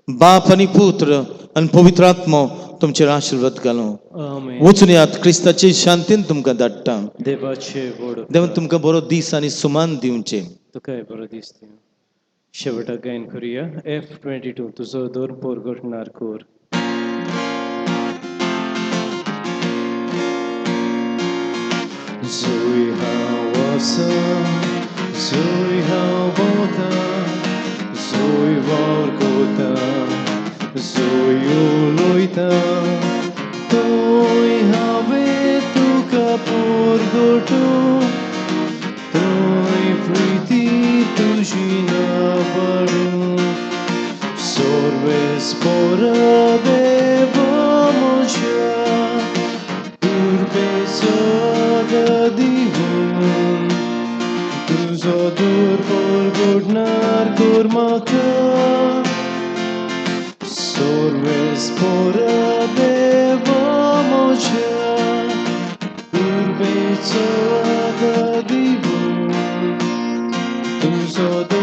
Speaker 2: बाप आनी पुत्र आनी पवित्र आत्मो तुमचेर आशिर्वाद घालूं.
Speaker 1: आमेन.
Speaker 2: वचून यात, क्रिस्ताचे शांतीन तुमकां धाडटा.
Speaker 1: देवाचे व्हड.
Speaker 2: देवान तुमकां बरो दीस आनी सुमान दिवचें.
Speaker 1: तुकाय बरो दीस दिवं. शेवटाक गायन करुया F 22, तुजो दोन पोरगटणार कोर. जोय हांव आसा, जोय हांव भोंवता, जोय वावर कोता, जोय उलयता, थंय हांवें तुका पोरगटूं, थंय प्रिती तुजी ना पडूं. सोर्वेस्पोर देवा म्हज्या, दुर्बेचो आदार दिवन, तुजो दूर पोरगुटणार कर म्हाका. सोर्वेस्पोर देवा म्हज्या, दुर्बेचो आदार दिवन, तुजो.